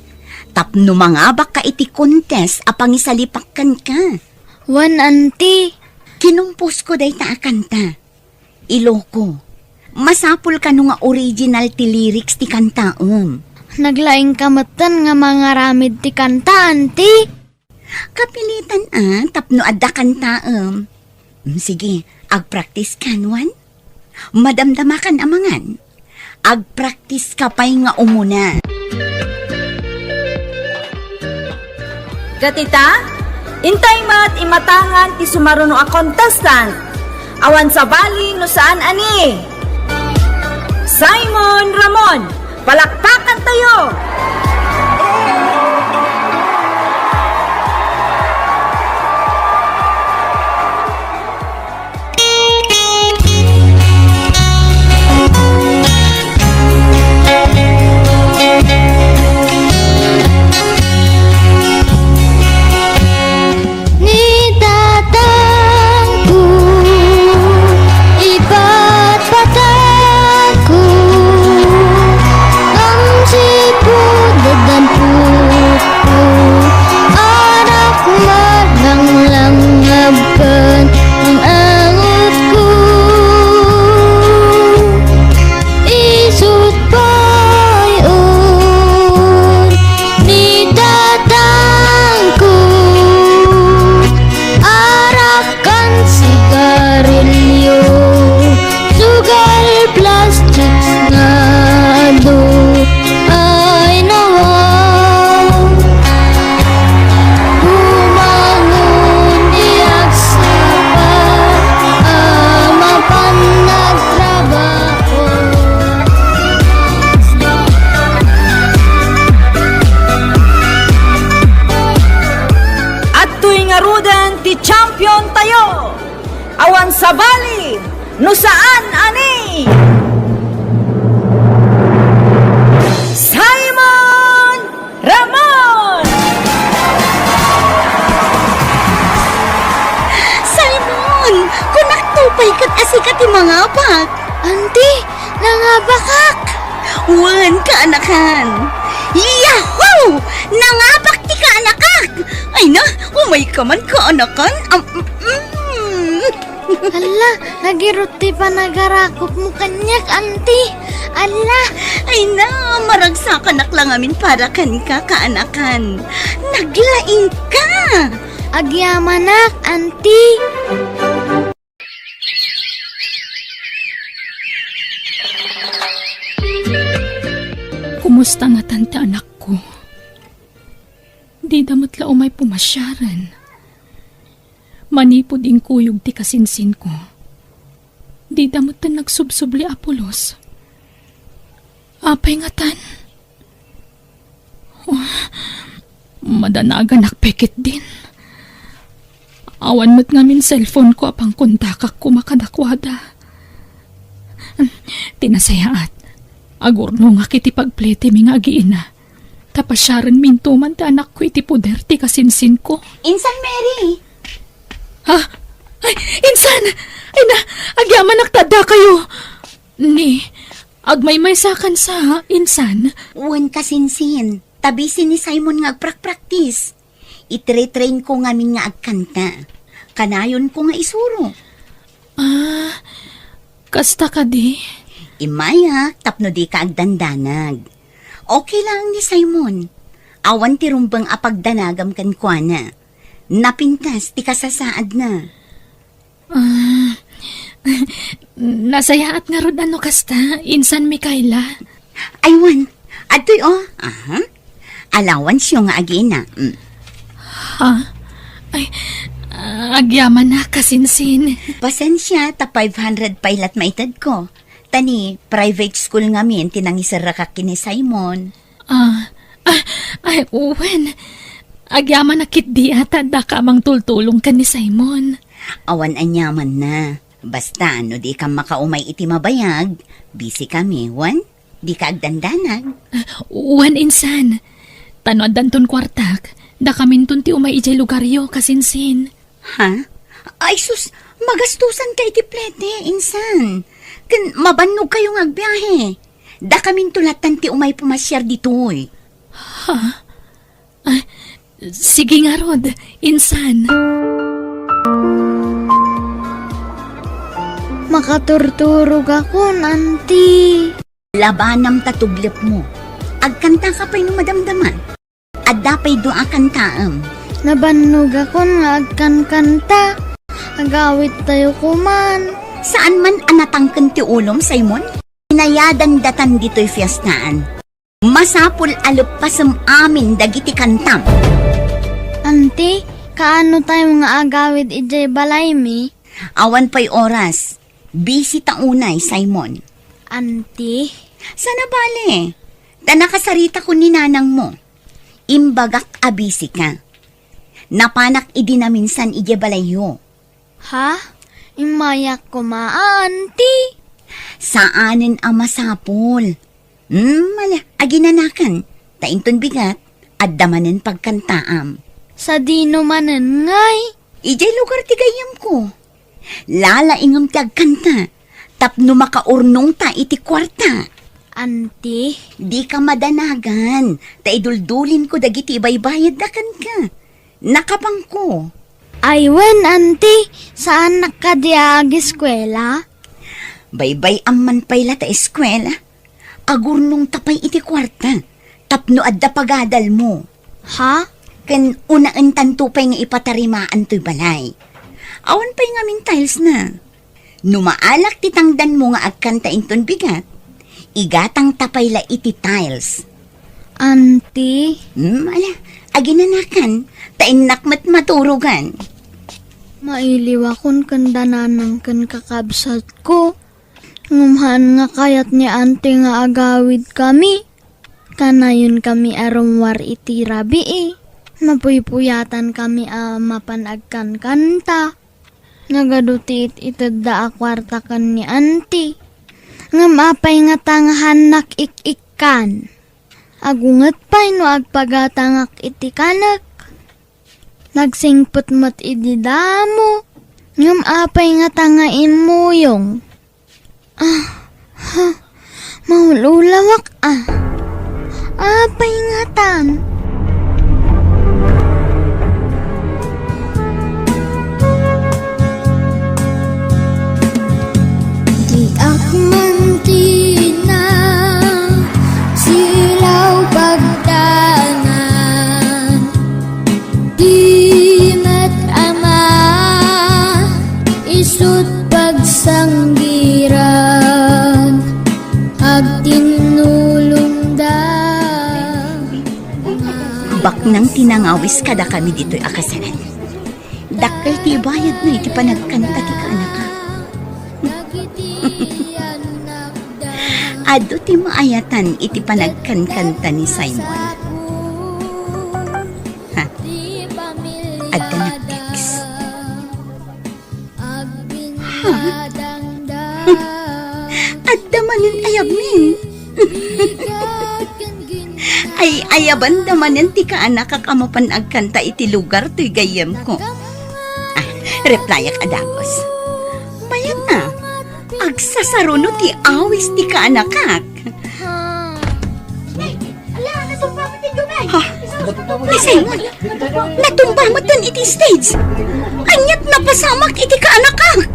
Tapno mangabakka iti contest a pangisalipak kenka. Wen, anti. Kinumposko dayta a kanta. Iloko. Masapul kano nga original ti lyrics ti kantaem. Naglaingka metten nga mangaramid ti kanta, anti? Kapilitan a, tapno adda kantaem. Mm, sige, agpraktis kan, wen? Madamdamakan a mangan. Agpraktis ka pay nga umuna. Ket ita, intay met imatangan ti sumaruno a contestant. Awan sabali no saan a ni Simon Ramon. Palakpakantayo! Ni tatangko, ipatpatangko, ngem sipud addan putput, anak marlanglangab ken ang-angutko. Isut' pay un ni tatangko, arak ken sigarilyo, sugal plastics nga adu. Ay nawa, bumangon ti agsapa a mapan nagtrabaho. Adtoy ngaruden ti champion tayo. Awan sabali no saan a ni Nangabak! Auntie, nangabakak! Wen, kaanakan! Yahoo! Nangabak ti kaanakak! Ay na, umay ka man, kaanakan! Am, mm. Alla, nagirut ti panagarakopmo kaniak, Auntie! Alla! Ay na, maragsakanak la ngamin para kenka, kaanakan! Naglaing ka! Agyamanak, Auntie! Kumusta ngatan ti anakko? Dida met la umay pumasiaren. Manipud inkuyog ti kasinsinko, dida metten nagsubsubli a pulos. Apay ngatan? Oh, madanaganak pay ketdin. Awan met ngamin cellphone-ko a pangkontakak koma kadakuada. Ti nasayaat, agurnongak iti pagpletemi nga agiina. Ta pasiarenminto man ti anakko iti poder ti kasinsinko. Insan, Mary! Ha? Ay, insan! Ay na, agyamanak ta addakayo! Ni, agmaymaysakan sa, insan? Wen, kasinsin, ta busy ni Simon nga agprakpraktis. Itre-train ko ngamin nga agkanta. Kanayonko nga isuro. Ah, kasta kadi? Immayak tapno dika agdandanag. Okay lang ni Simon. Awan ti rumbeng a pagdanagam kenkuana. Napintas ti kasasaadna. Ah, nasayaat ngarud a no kasta, insan Mikaela. Ay wen, adtoy, oh. Aha. Allowance-yo nga agiina. Mm. Ha? Ay, ah, agyamanak, kasinsin. Pasensia, ta five hundred pay la't maitedko. Ta ni private school ngamin ti nangiserrakak ken ni Simon. Ah, ah, ay, wen. Agyamanak ketdi a ta addaka a mangtultulong ken ni Simon. Awan aniamanna. Basta, no dika makaumay iti mabayag, busy kami, wen? Dika agdandanag. Ah, wen, insan. Ta no addanton kuartak, dakaminton ti umay idiay lugaryo, kasinsin. Ha? Ay sus, magastusanka iti plete, insan. Ken mabannogkayo nga agbiahe. Dakaminto lattan ti umay pumasiar ditoy. Ha? Ah, sige ngarud, insan. Makaturturogakon, Auntie. Labanam ta tuglepmo. Agkantaka pay no madamdama. Adda pay dua a kantaem. Nabannogakon nga agkankanta. Agawidtayo koman. Saan man a natangken ti ulom, Simon? Inayadan datan ditoy fiestaan. Masapul a leppasem amin dagiti kantam. Auntie, kaano tayo nga agawid idiay balaymi? Awan pay oras. Busy ta unay, Simon. Auntie? Sana bale. Ta nakasaritakon ni nanangmo. Imbagak a busy ka. Napanak idi naminsan idiay balayyo. Ha? Immayak koma a, Auntie? Saanen a masapul. Hmm, ala, aginanakan. Ta inton bigat, adda manen pagkantaam. Sadino manen ngay? Idiay lugar ti gayyemko. Lalaingem ti agkanta tapno makaurnongta iti kuarta. Auntie? Dika madanagan, ta iduldulinko dagiti ibaybayadda kenka. Nakapangko. Ay wen, Auntie, saannak kadi a ageskuela? Baybay-am man pay la ta eskuela. Agurnongta pay iti kuarta tapno adda pagadalmo. Ha? Ken unaentanto pay nga ipatarimaan toy balay. Awan pay ngamin tiles na. No maalak ti tangdanmo nga agkanta inton bigat, igatangta pay la iti tiles. Auntie? Hmm, ala, aginanakan, ta innak met maturogan. Mailiwakon ken dananang ken kakabsatko. Ngem haan nga kayat ni Auntie nga agawidkami. Kanayonkami a rummuar iti rabii. Mapuypuyatankami a mapan agkankanta. Nagadu ti it-itedda a kuarta ken ni Auntie. Ngem apay ngata nga haannak ik-ikkan? Agunget pay no agpagatangak iti kanek. Nagsingpet met idi damo. Ngem apay ngata nga immuyong? Ah, ha, maululawak, ah. Apay ngatan? Diak man tinasilaw pagdanan, di met ama isut pagsanggiran, agtinnulongda. Baknang ti nangawis kadakami ditoy a kasalan. Dakkel ti ibayadna iti panagkanta ti kaanakak. Adu ti maayatan iti panagkankanta ni Simon. Ha? Adda nag-text. Ha? Adda manen ayabmi. Ay, ayabanda manen ti kaanakak a mapan agkanta iti lugar toy gayyemko. Ah, replyak a dagus. Mayat a, agsasaruno ti awis ti kaanakak. Ay, ala, natumba met ti gumay. Ha? Ni Simon, natumba met iti stage. Aniat napasamak iti kaanakak.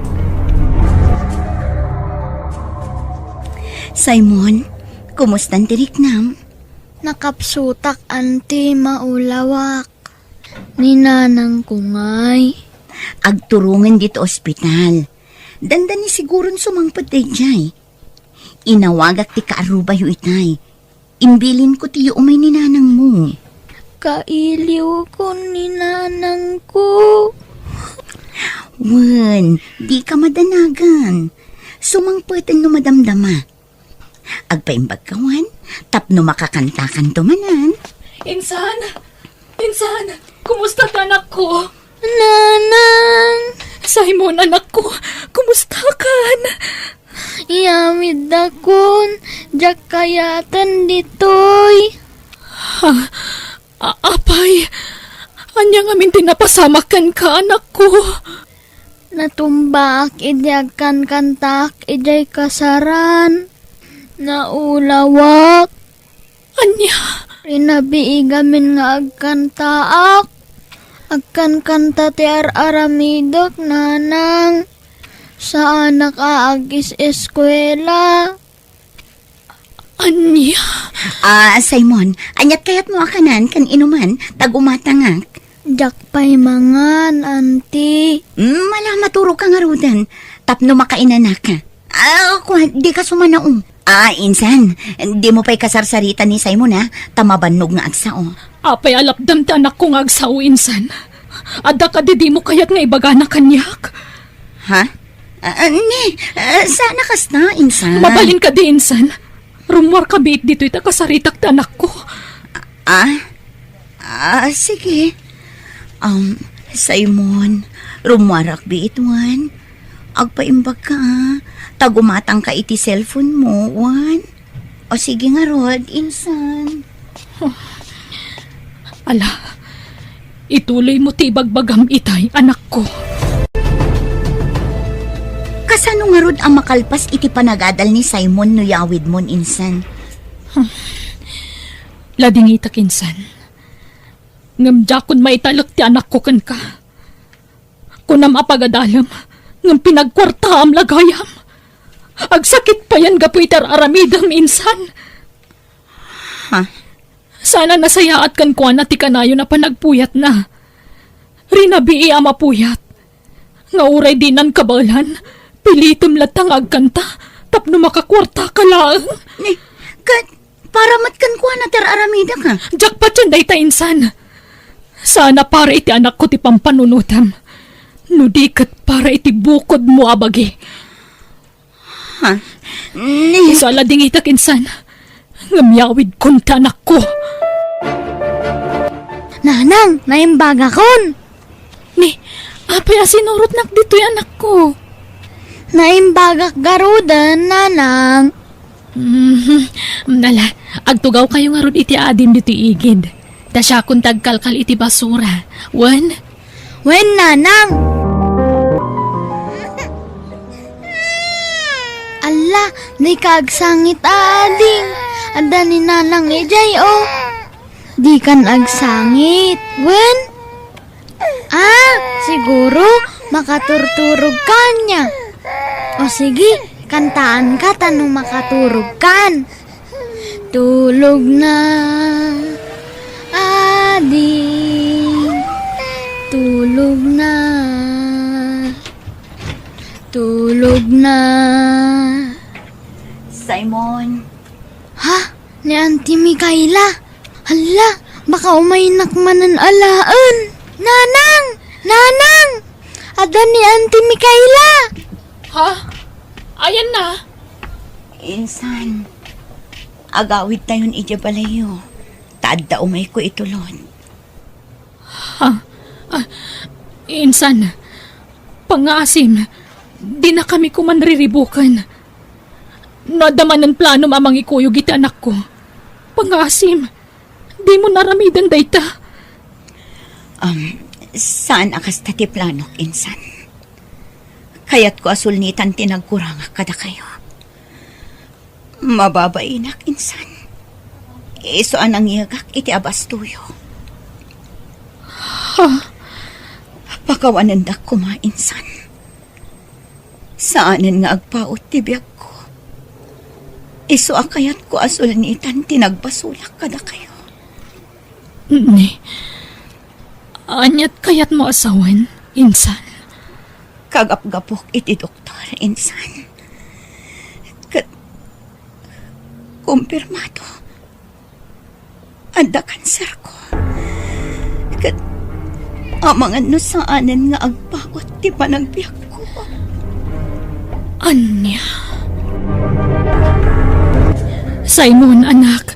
Simon, kumusta ti riknam? Nakapsutak, anti, maulawak. Ni nanangko ngay? Agturongen ditoy ospital. Dandani siguron sumangpet daydiay. Inawagak ti kaarrubayo itay. Imbilinko ti umay ni nanangmo. Kailiwkon ni nanangko. Wen, dika madanagan. Sumangpeten no madamdama. Agpaimbagka wen, tapno makakantakanto manen. Insan! Insan! Kumusta ti anakko? Nanang! Simon, anakko, kumustakan? Iyamiddakon, diak kayaten ditoy. Ha? A-, apay, ania ngamin ti napasamak kenka, anakko? Natumbaak idi agkankantaak idiay kasaran. Naulawak. Ania? Rinabii gamin nga agkantaak. Agkankanta ti ar-aramidek, nanang. Saanak a agis-eskuela. Ania? Ah, Simon, aniat kayatmo a kanan ken inuman, ta gumatangak? Diak pay mangan, anti. Mm, ala, maturogka ngaruden, tapno makainanaka. Ah, kua, dika sumanaom. Ah, insan, dimo pay kasarsarita ni Simon, ha? Ta mabannog nga agsao. Apay a lapdam ti anakko nga agsao, insan? Adda kadi dimo kayat nga ibagana kaniak? Ha? Ah, ah, ni, ah, saan a kasta, insan? Mabalin kadi, insan? Rummuarka biit ditoy ta kasaritak ti anakko. Ah? Ah, sige. Um, Simon, rummuarak biit wen. Agpaimbagka, ah. Ta gumatangka iti cellphone mo, wen. O sige ngarud, insan. Ala, ituloymo ti ibagbagam itay, anakko. Kasano ngarud a makalpas iti panagadal ni Simon no yawidmon, insan? Ladingitak, insan. Ngem diakon maitalek ti anakko kenka. Kunam a pagadalem, ngem pinagkuartaam la gayam. Agsakit payen gapu iti ar-aramidem, insan. Ha? Saan a nasayaat kenkuana ti kanayon a panagpuyatna. Rinabii a mapuyat. Nga uray dinan kabaelan, pilitem latta nga agkanta tapno makakuartaka laeng. Ni, ket para met kenkuana ti ar-aramidek, ha? Diak patien dayta, insan. Saan a para iti anakko ti pampanunotem, no di ket para iti bukodmo a bagi. Ha? Ni... Isu a ladingitak, insan. Ngem yawidkon ti anakko. Nanang, naimbagakon. Ni, apay a sinurotnak ditoy, anakko? Naimbagak garuden, nanang. Mhm. Ala, agtugawkayo ngarud iti adim ditoy igid. Ta siakon ti agkalkal iti basura. Wen? Wen, nanang. Ala, Dika agsangit, ading. Adda ni Nanang idiay, o. Dikan agsangit. Wen? Ah, siguro makaturturog ka ania. O sige, kantaanka ta no makaturog kan. Tulog na, ading. Tulog na. Tulog na. Simon. Ha? Ni Auntie Micaela? Hala, baka umaynak manen alaen. Nanang! Nanang! Adda ni Auntie Micaela! Ha? Ayanna? Insan, agawidtayon idiay balayyo. Ta adda umayko itulon. Ha? Ah, insan, pangngaasim, dinakami koman riribuken. No adda manen planom a mangikuyog iti anakko, pangngaasim, dimo aramiden dayta. Um, saan a kasta ti planok, insan. Kayatko a sulnitan ti nagkurangak kadakayo. Mababainak, insan. Isu a nangyegak iti abastoyo. Ha? Pakawanendak koma, insan. Saanen nga agpaut ti biagko. Isu a kayatko a sulnitan ti nagbasolak kadakayo. Ni, aniat kayatmo a sawen, insan? Kagapgapok iti doktor, insan. Ket kumpirmado, adda kanserko. Ket amangan no saanen nga agpaut ti panagbiagko. Ania? Simon, anak,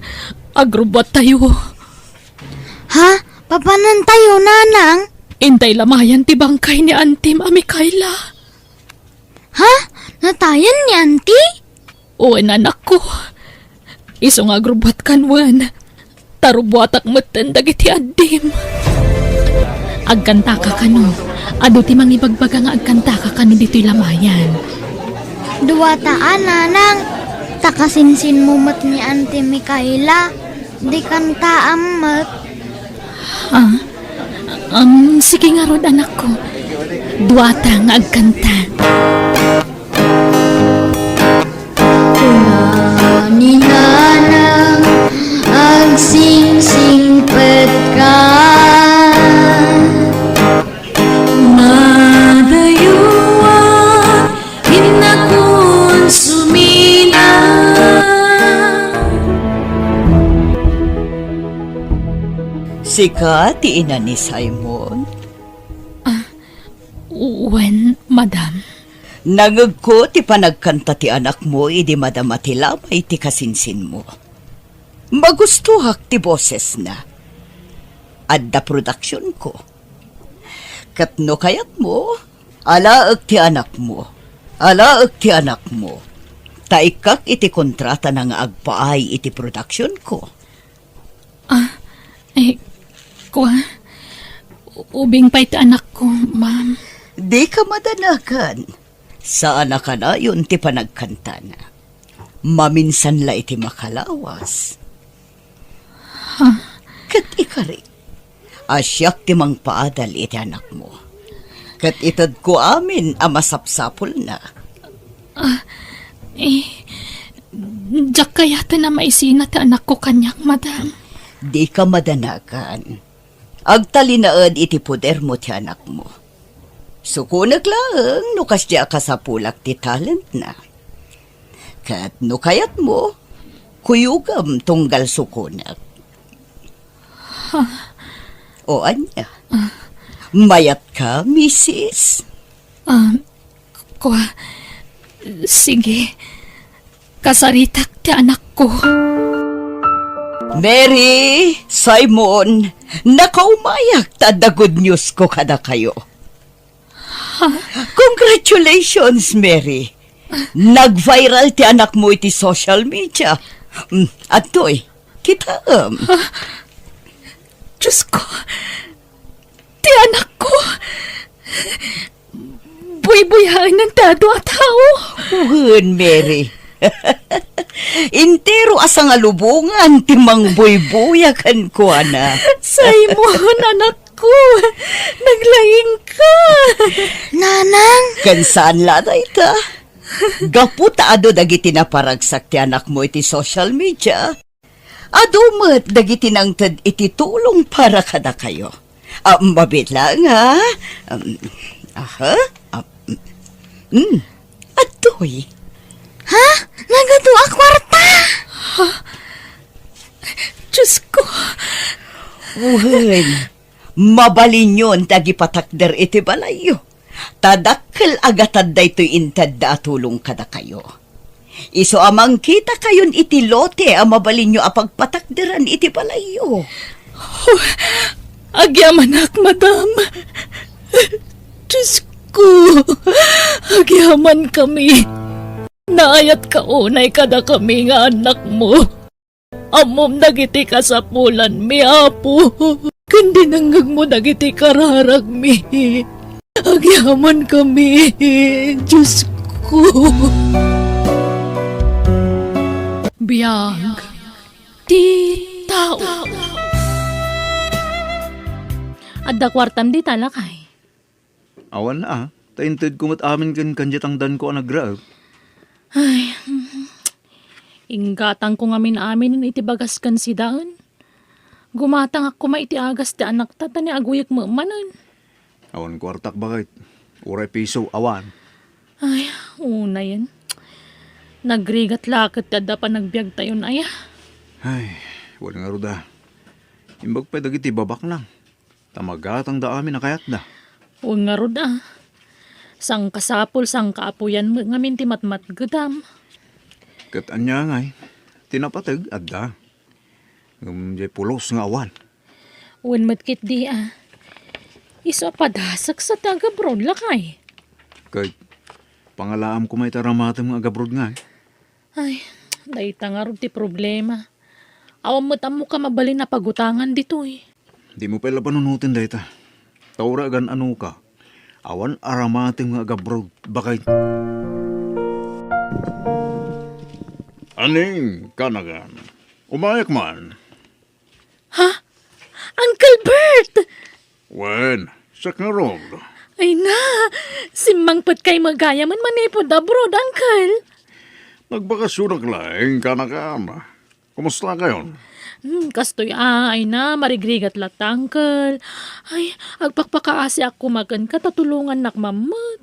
agrubbuattayo. Ha? Papanantayo, Nanang? Intay lamayan ti bangkay ni Antim a Micaela. Ha? Natayan ni Anti? Wen, anakko. Isu nga agrubbuatkan wen. Ta rubbuatak metten dagiti addim. Agkantaka kano. Adu ti mangibagbaga nga agkantaka kano ditoy lamayan. Duata a, Nanang. Ta kasinsinmo met ni Anti Micaela. Di kantaam met. Ah, um, sige ngarud, anakko. Duata nga agkanta. Kuna ni Nanang, agsingsingpet ka. Madayo a kinakonsumina. Sika ti ina ni Simon? Ah, wen, madam. Nangegko ti panagkanta ti anakmo idi madama ti lamay ti kasinsinmo. Magustoak ti bosesna. Adda produksionko. Ket no kayatmo, alaek ti anakmo. Alaek ti anakmo. Ta ikkak iti kontratana nga agpaay iti produksionko. Ah, eh, kua, ubing pay ti anakko, ma'am. Dika madanagan. Saan a kanayon ti panagkantana. Maminsan la iti makalawas. Ha? Ket ikari, a siak ti mangpaadal iti anakmo. Ket itedko amin a masapsapulna. Ah, eh, diak kayaten a maisina ti anakko kaniak, madam. Dika madanagan. Agtalinaed iti podermo ti anakmo. Sukonek laeng no kasdi a kasapulak ti talentna. Ket no kayatmo, kuyogam tunggal sukonek. Ha? O ania? Ah. Mayatka, misis? Ah, kua, sige. Kasaritak ti anakko. Mary, Simon, nakaumayak ta adda good news ko kadakayo. Ha? Congratulations, Mary. Nag-viral ti anakmo iti social media. Mm, adtoy, kitaem. Ha? Diyos ko, ti anakko. Buybuyaenan ti adu a tao. Wen, Mary. Entero a sangalubongan ti mangbuybuya kenkuana. Simon, anakko, naglaingka. Nanang? Ken saan la dayta. Gapu ta adu dagiti naparagsak ti anakmo iti social media, adu met dagiti nangted iti tulong para kadakayo. Ah, mabiit laeng, ha? Um, aha? Ah, mm, mm. Adtoy. Ha? Nagadu a kuarta? Ha? Diyos ko. Wen, mabalinyon ti agipatakder iti balayyo. Ta dakkel a gatad daytoy intedda a tulong kadakayo. Isu a mangkitakayon iti lote a mabalinyo a pagpatakderan iti balayyo. Oh, agyamanak, madam. Diyos ko, agyamankami. Naayatka unay kadakami nga annakmo. Ammom dagiti kasapulanmi, Apo, ken dinengngegmo dagiti kararagmi. Agyamankami, Diyos ko. Biag ti tao. Adda kuartam dita, lakay? Awan a, ta intedko met amin ken kaniatangdanko a nagraep. Ay, inggatangko ngamin amin iti bagas ken sidaen. Gumatangak koma iti agas ti anakta ta ni aguyek met manen. Awan kuartak, baket. Uray piso, awan. Ay, unayen. Nagrigat la ket ti adda panagbiagtayon aya. Ay, wen ngarud a. Imbag pay dagiti babaknang. Ta magatangda amin a kayatda. Wen ngarud a. Sangkasapul, sangkaapuyan met ngamin ti matmatgedam. Ket ania ngay, ti napateg, adda. Ngem diay pulos nga awan. Wen met ketdi a. Isu a padasek sa ti agabroad, lakay. Ket pangalaam koma iti aramatem nga agabroad ngay. Ay, dayta ngarud ti problema. Awan met ammok a mabalin a pagutangan ditoy. Dimo pay la panunoten dayta. Ta uray agan-anoka, awan aramatem nga agabroad, baket. Aning, kanagan. Umayak man. Ha? Uncle Bert! Wen, siak ngarud. Ay na, simmangpetkay met gayamen manipud abroad, Uncle. Nagbakasyonak laeng, kanagan. Kumusta kayon? Hmm, kastoy a, ay na, marigrigat latta, Uncle. Ay, agpakpakaasiak koma kenka ta tulongannak man met.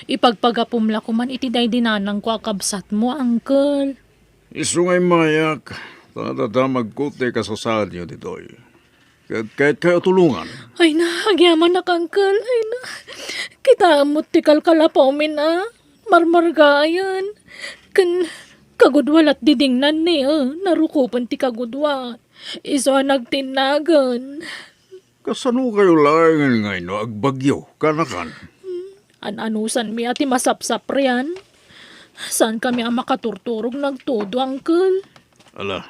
Ipagpagapom la koman iti daydi nanangko a kabsatmo, Uncle. Isu nga immayak, ta nadamagko ti kasasaadyo ditoy. Ket kayatkayo a tulongan. Ay na, agyamanak, Uncle. Ay na, kitaem met ti kalkalapawmin a marmargaayan. Ken kagudua lat didingnan ni, eh, narukopen ti kagudua. Isu a nagtinnagen. Kasano kayo laengen nga inno agbagyo, kanakan? An-anusanmi a ti masapsaprian. Saankami a makaturturog nagtudo, Uncle. Ala,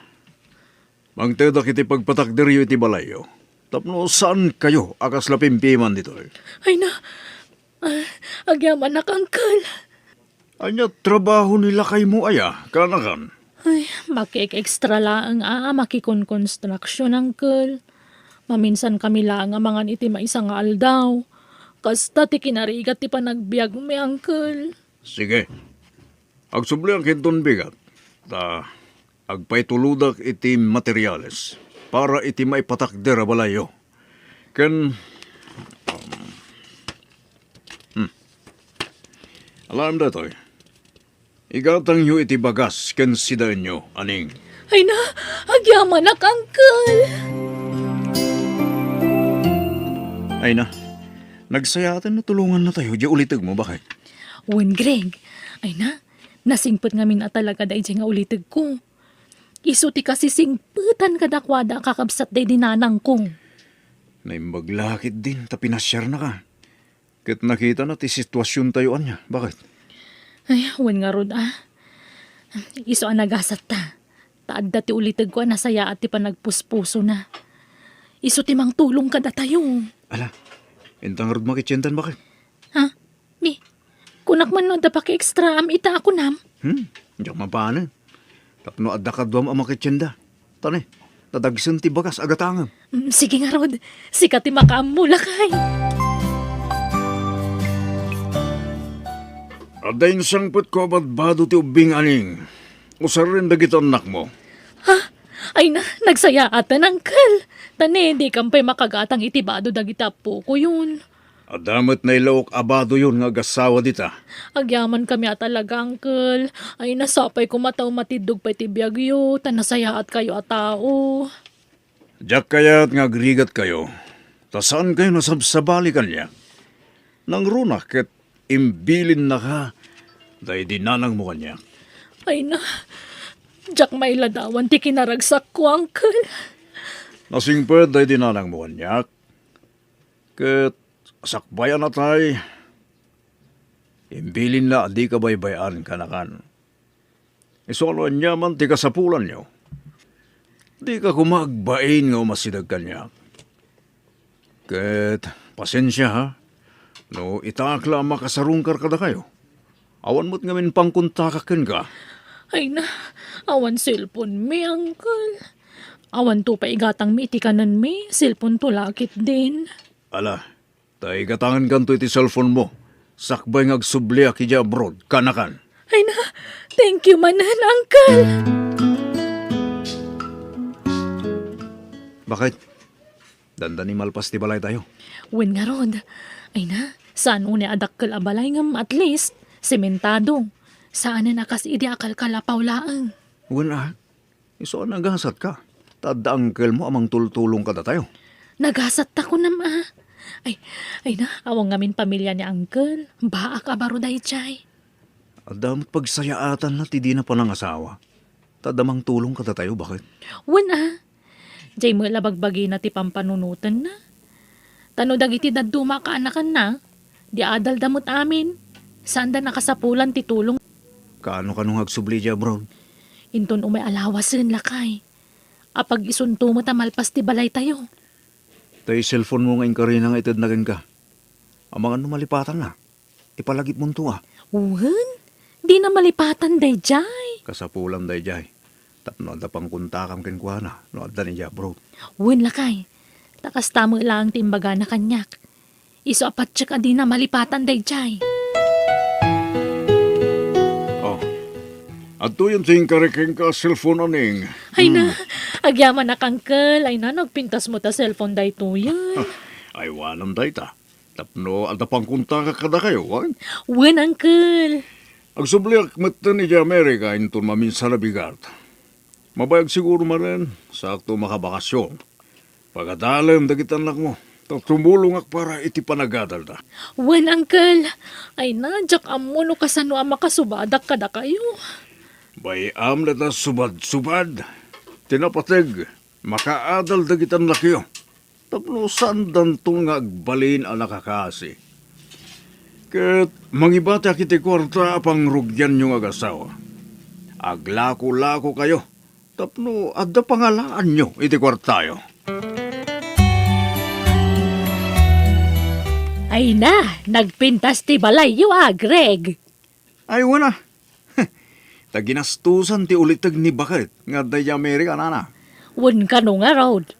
mangtedak iti pagpatakderyo iti balayyo. Tapno saan kayo a kasla pimpiman ditoy. Ay na, ah, agyamanak, Uncle. Ania trabaho ni lakaymo aya, kanakan? Ay, makik-extra laeng a, a makikonkonstruksyon, Uncle. Maminsan kami laeng a mangan iti maysa nga aldaw. Kasta ti kinarigat ti panagbiagmi, Uncle. Sige. Agsubliak inton bigat. Ta agpaitulodak iti materiales para iti maipatakder a balayyo. Ken, um, hmm. Alaem daytoy. Igatangyo iti bagas ken sidaenyo, aning. Ay na, agyamanak, Uncle. Ay na, nagsayaaten no tulongannatayo diay ulitegmo, baket. Wen, Greg. Ay na, nasingpet ngamin a talaga daydiay nga ulitegko. Isu ti kasisingpetan kadakuada a kakabsat daydi nanangko. Naimbag la ketdin ta pinasiarnaka. Ket nakitana ti situasiontayo ania, baket? Ay, wen ngarud a. Isu a nagasatta. Ta adda ti ulitegko a nasayaat ti panagpuspusona. Isu ti mangtulong kadatayo. Ala, inta ngarud makitiendan, baket? Ha? Ni, kunak man no adda paki-extraam ita a kunam? Hmm? Diak mapanen. Tapno adda kaduam a makitienda. Tani, nadagsen ti bagas a gatangem. Mm, sige ngarud. Sika ti makaammo, lakay. Adda insangpetko a badbado ti ubbing, Aning. Usaren dagiti annakmo. Ha? Ay na, nagsayaatan, Uncle. Tani, dikan pay makagatang iti bado dagiti appokoyon. Adda met nailaok a badoyon nga agassawa dita. Agyamankami a talaga, Uncle. Ay, nasapay koma ta umatiddog pay ti biagyo, ta nasayaatkayo a tao. Diak kayat nga agrigatkayo, ta saankayo nasabsabali kaniak. Nangruna ket imbilinnaka daydi nanangmo kaniak. Ay na, diak mailadawan ti kinaragsakko, Uncle. Nasingpet daydi nanangmo kaniak. Ket sakbay a natay, imbilinna a dika baybay-an kanakan. Isu a no aniaman ti kasapulanyo, dika koma agbain nga umasideg kaniak. Ket pasensia, ha, no itaak la a makasarungkar kadakayo. Awan met ngamin pangkontakak kenka. Ay na, awan cellphone mi, Uncle. Awanto pay igatangmi iti kanenmi, cellphone to la ketdin. Ala, ta igatangenkanto iti cellphone mo, sakbay nga agsubliak idiay abroad, kanakan. Ay na, thank you manen, Uncle! Bakit? Dandani malpas ti balaytayo? Wen ngarud. Ay na, saan unay a dakkel a balay ngem at least, sementado. Saanen a kas idi a kalkalapaw laeng. Wen a, isu a nagasatka. Ta adda uncle mo a mangtultulong kadatayo. Nagasatta kunam a. Ay, ay na, awan ngamin pamilia ni uncle. Baak a baro daydiay. Adda met pagsayaatanna ti dina panangasawa. Ta adda mangtulong kadatayo, baket? Wen a. Diay met la bagbagina ti pampanunotenna. Ta no dagiti dadduma a kaanakanna, di adalda met amin. Saanda nakasapulan ti tulong. Kaano-kano nga agsubli idiay abroad? Inton umay a lawasen, lakay. Apag-isunto met a malpas ti balaytayo. Tay cellphone mo nga inkarina nga itedna kenka. Amangan no malipatanna. Ipalagipmonto a. Wen, dina malipatan daydiay. Kasapulan daydiay. Tapno adda pangkontakam kenkuana no addan idiay abroad. Wen, lakay. Ta kasta met laeng ti imbagana kaniak. Isu a patiek a dina malipatan daydiay. Oh. Adtoyen ti inkari kenka a cellphone, Aning. Ay na, hmm. Agyamanak, uncle. Ay na, nagpintas met a cellphone daytoyen. Ay, awanan dayta. Tapno adda pangkontakak kadakayo, wen? Wen, uncle. Agsubliak metten idiay Amerika inton maminsan a bigat. Mabayag siguro manen, saakto makabakasyon. Pagadalem dagiti annakmo, ta tumulongak para iti panagadalda. Wen, uncle. Ay na, diak ammo no kasano a makasubadak kadakayo. Bay-am la ta subad-subad. Ti napateg, makaadal dagiti annakyo. Tapno saandanto nga agbalin a nakakasi. Ket mangibatiak iti kuarta a pangrugianyo nga agasawa. Aglako-lakokayo tapno adda pangalaanyo iti kuartayo. Ay na, nagpintas ti balayyo a, Greg. Ay, wen a. Ta ginastosan ti uliteg ni baket nga adda idiay Amerika, nana. Wen kano ngarud.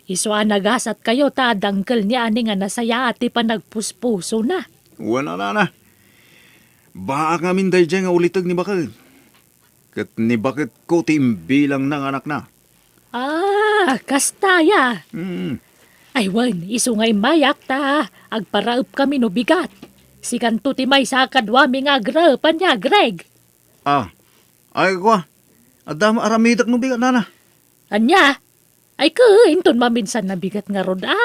Isu a nagasatkayo ta adda uncle ni Ani nga nasayaat ti panagpuspusona. Wen a, nana. Baak ngamin daydiay nga uliteg ni baket. Ket ni baketko ti imbilangna nga anakna. Ah, kasta aya. Mm. Ay, wen, isu nga immayak ta agparaepkami no bigat. Sikanto ti maysa a kaduami nga agraep, ania, Greg? Ah, ay, kua, adda met aramidek no bigat, nana. Ania? Ay, ket inton maminsan a bigat ngarud a.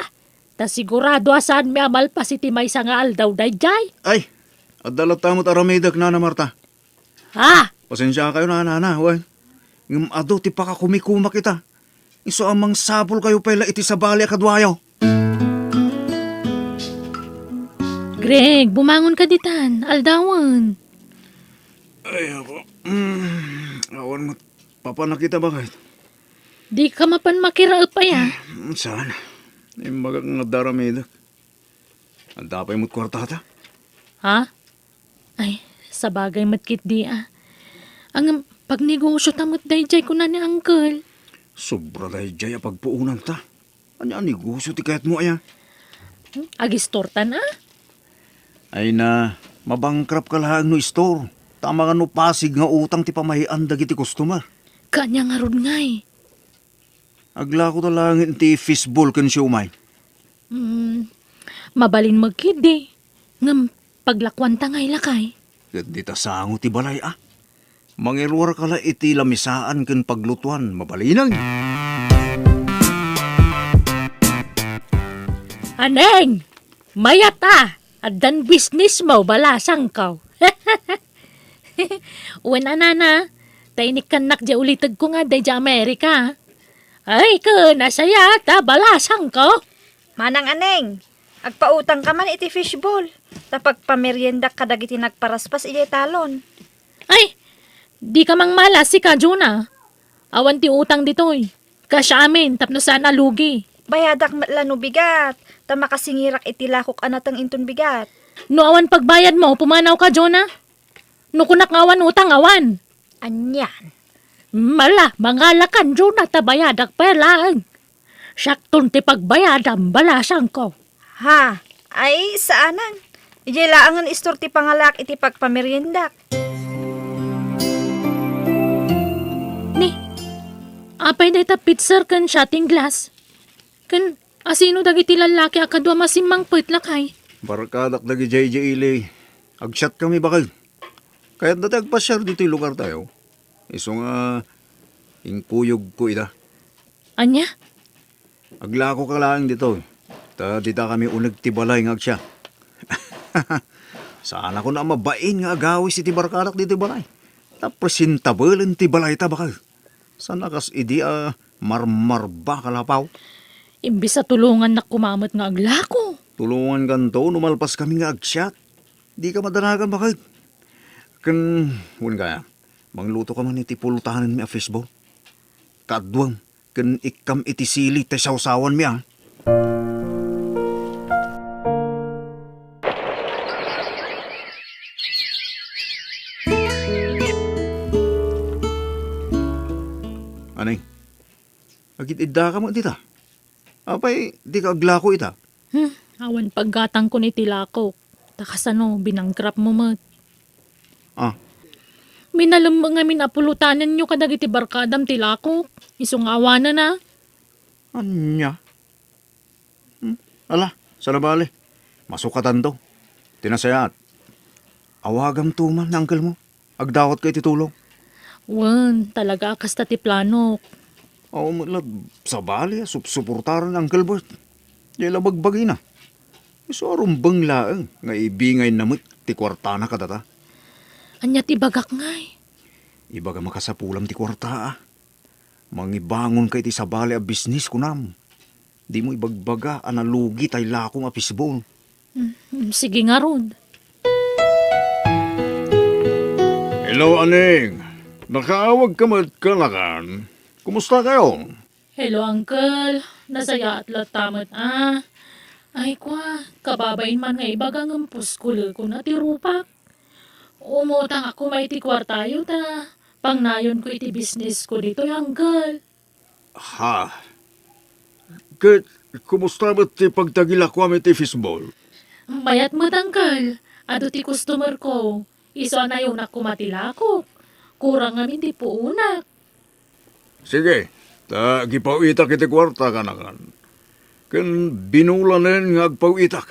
Ta sigurado a saanmi a malpas iti maysa nga aldaw daydiay. Ay, adda latta met aramidek, Nana Marta. Ah! Pasensiakayo, Nana, wen. Ngem adu ti pakakumikumak ita. Isu a mangsapulkayo pay la iti sabali a kaduayo. Greg, bumangon ka ditan. Aldawen. Ay, apo. Mm, awan met papanak ita, baket. Di ka mapan makiraep aya? Mm, saan? Imbagak nga adda aramidek. Adda pay met kuartata? Ha? Ay, sabagay met ketdi a. Ngem, pagnegosyo ta met daydiay, kuna ni Uncle. Sobra daydiay a pagpuonanta. Ania a negosyo ti kayatmo, aya? Hmm, agistortan, a? Ay na, mabankrupt ka laeng no istor. Ta amangan no pasig nga utang ti pamahian dagiti customer. Kaanya ngarud ngay? Aglako ta laeng iti fishball ken siomay. Hmm, mabalin met ketdi. Ngem, paglakuanta ngay, lakay. Ket dita sango ti balay, a? Mangiruarka la iti lamisaan ken paglutuan, mabalinen. Aneng! Mayat a! Addan business mo, balasangko. Wen a, nana, ta inikkannak diay ulitegko nga adda idiay Amerika. Ay, ken, nasayaat a, balasangko. Manang Aneng, agpautangka man iti fishball, ta pagpameriendak kadagiti nagparaspas idiay talon. Ay, dika mangmala, sika, Jonah. Awan ti utang ditoy. Cash amin, tapno saan a lugi. Bayadak met la no bigat, ta makasingirak iti lakok a nateng inton bigat. No awan pagbayadmo, pumanawka, Jonah. No kunak nga awan utang, awan. Anian? Mala, mangalakan, Jonah, ta bayadak pay laeng. Siakton ti pagbayadam, balasangko. Ha? Ay, saanen. Idiay laengen istor ti pangalaak iti pagpameriendak. Ni, apay dayta pitser ken shotting glass? Ken asino dagiti lallaki a kadua masimmangpet, lakay? Barkadak dagidiay idiay ili. Agsiatkami, baket. Kayatda ti agpasiar ditoy lugartayo. Isu nga, inkuyogko ida. Ania? Aglakoka laeng ditoy. Ta ditakami uneg ti balay nga agsiak. Saanakon a mabain nga agawis iti barkadak ditoy balay. Ta presentablen ti balayta, baket. Saan a kas idi a marmarbaka lapaw. Imbes a tulongannak koma met nga aglako. Tulongankanto no malpaskami nga agsiak. Dika madanagan, baket. Ken, wen kaya, manglutoka man iti pulotanenmi a fishball. Kaaduem, ken ikkam iti sili ti sawsawanmi, a. Aneng, agid-iddaka met dita? Apay, dika aglako ita? Hmm, awan paggatangkon iti lakok. Ta kasano, binangkrapmo met. Ah. Minalem ngamin a pulotanenyo kadagiti barkadam ti lakok. Isu nga awanen a. Ania? Hmm, ala, saan a bale. Masukatanto. Ti nasayaat, awagamto man ni uncle mo. Agdawatka iti tulong. Wen, talaga a kasta ti planok. Awan met la sabali a supsuportaran ni Uncle Bert. Diay la bagbagina. Isu a rumbeng laeng nga ibingayna met ti kuartana kadata. Ania ti ibagak ngay? Ibagam a kasapulam ti kuarta, a. Mangibangonka iti sabali a bisnis, kunam. Dimo ibagbaga a nalugi tay lakong a fishball. Mm, sige ngarud. Hello, Aning. Nakaawagka met kanakan. Kumusta kayo? Hello, Uncle. Nasayaat latta met, a. Ay, kwa, kababain man nga ibaga ngem puskulekon a ti rupak. Umutang ako may ti kuartayo ta pangnayonko iti bisnisko ditoy, Uncle. Ha? Ket kumusta met ti pagtagilakuam iti fishball? Mayat met, Uncle. Adu ti customer ko. Isu a nayonak koma ti lakok. Kurang ngamin ti puonak. Sige, ta agipaw-itak iti kuarta, kanakan. Ken binulanen nga agpaw-itak.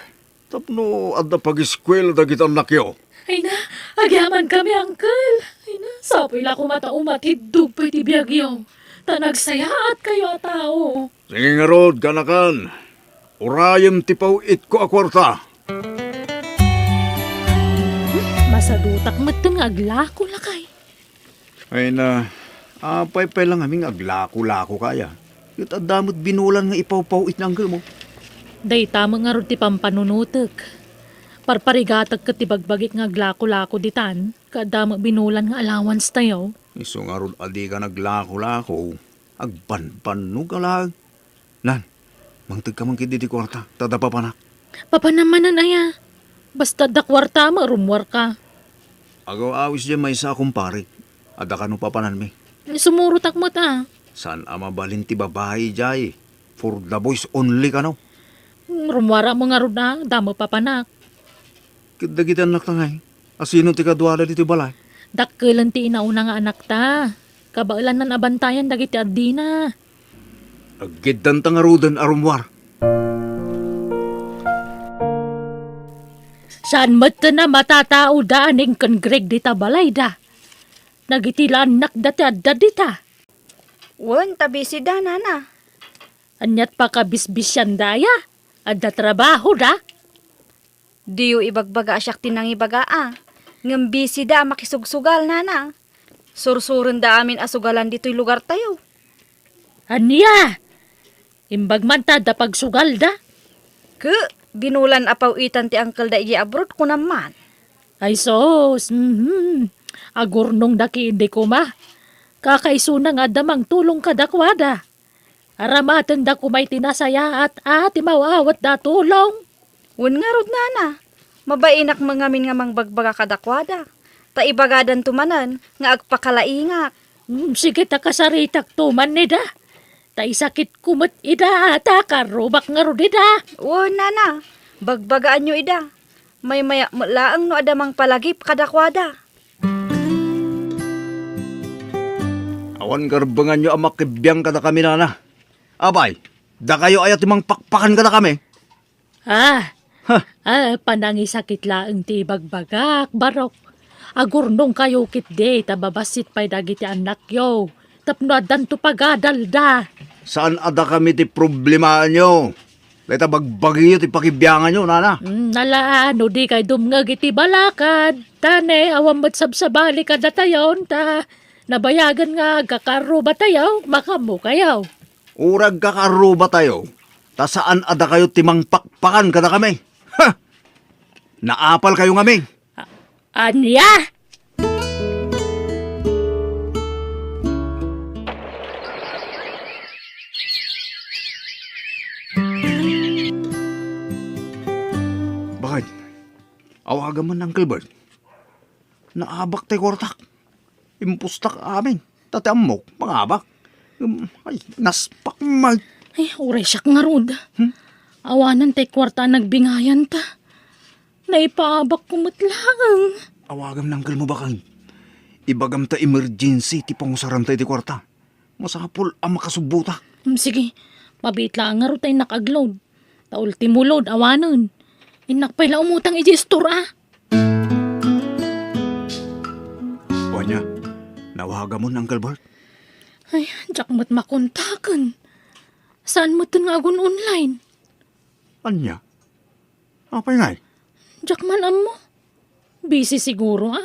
Tapno adda pagiskuela dagiti annakyo. Ay na, agyamankami, Uncle. Ay na, sapuy la koma ta umatiddog pay ti biagyo. Ta nagsayaatkayo a tao. Sige ngarud, kanakan. Urayem ti paw-itko a kuarta. Hmm, masadutak metten nga aglako, lakay. Ay na, apay pay la ngamin nga aglako-lako kaya? Ket adda met binulan nga ipawpaw-it ni uncle mo. Dayta met ngarud ti pampanunotek. Parparigatek ket ti bagbagik nga aglako-lako ditan, ket adda met binulan nga allowance tayo. Isu ngarud a dika naglako-lako, agbanbannog a laeng. Nan, mangtegka man ketdi ti kuarta, ta adda papanak. Papanam manen aya? Basta adda kuarta met, rummuarka. Agaw-awis diay maysa a kumparek. Adda kano papananmi? Sumurotak met a. Saan a mabalin ti babai idiay? For the boys only kano? Rummuaram ngarud a, damo papanak. Ket dagiti annakta ngay, asino ti kaduada ditoy balay? Dakkelen ti inauna nga anakta. Kabaelannan a bantayan dagiti addina. Aggeddanta ngaruden a rummuar. Saan metten a matataoda a ningken Greg dita balayda? Dagiti la annakda ti adda dita. Wen, ta busy da, nana. Aniat pakabisbisianda aya? Adda trabahoda? Diyo ibagbaga a siak ti nangibaga a. Ngem busy da a makisugsugal, nana. Sursurenda amin a sugalan ditoy lugartayo. Ania? Imbag man ta adda pagsugalda? Ke, binulan a paw-itan ti uncle da idiay abroad, kunam man. Ay sus, mhm. Agurnongda ketdi koma. Kakaisuna nga adda mangtulong kadakuada. Aramatenda koma iti nasayaat a ti maawatda a tulong. Wen ngarud, nana, mabainak met ngamin nga mangbagbaga kadakuada. Ta ibagadanto manen nga agpakalaingak. Mm, sige ta kasaritakto man ida. Ta isakitko met ida, ta karrubak ngarud ida. Wen, nana, bagbagaanyo ida. Maymayak met laeng no adda mangpalagip kadakuada. Awan garbenganyo a makibiang kadakami, nana. Apay, dakayo aya ti mangpakpakan kadakami? Ah, ha. Ah, panangisakit laeng ti ibagbagak, Barok. Agurnongkayo ketdi ta babassit pay dagiti annakyo tapno addanto pagadalda. Saan a dakami ti problemaanyo? Dayta bagbagiyo ti pakibianganyo, nana. Mm, ala, no dikay dumngeg iti balakad, ta ne, awan met sabsabali kadatayon, ta nabayagen nga agkakarrubatayo, makaammokayo. Uray agkakarrubatayo, ta saan a dakayo ti mangpakpakan kadakami. Ha! Naapalkayo ngamin. A-, ania? Bakit? Awagan man, Uncle Bert. Naabak tay kuartak. Impustak amin. Ta ti ammok, mangabak. Um, ay, naspak, Mike. Ay, uray siak ngarud. Hmm? Awanen tay kuarta a nagbingayan ta. Naipaabakko met laeng. Awagam ni uncle mo, baket. Ibagam ta emergency ti pangusaranta iti kuarta. Masapul a makasubbotak. Hmm, sige, mabiit laeng ngarud ta innak agload. Ta ultimo load, awanen. Innak pay la umutang iti store, a. O ania, nawagamon, Uncle Bert? Ay, diak met makontaken. Saan metten nga agun-online? Ania? Apay ngay? Diak man ammo. Busy siguro, a.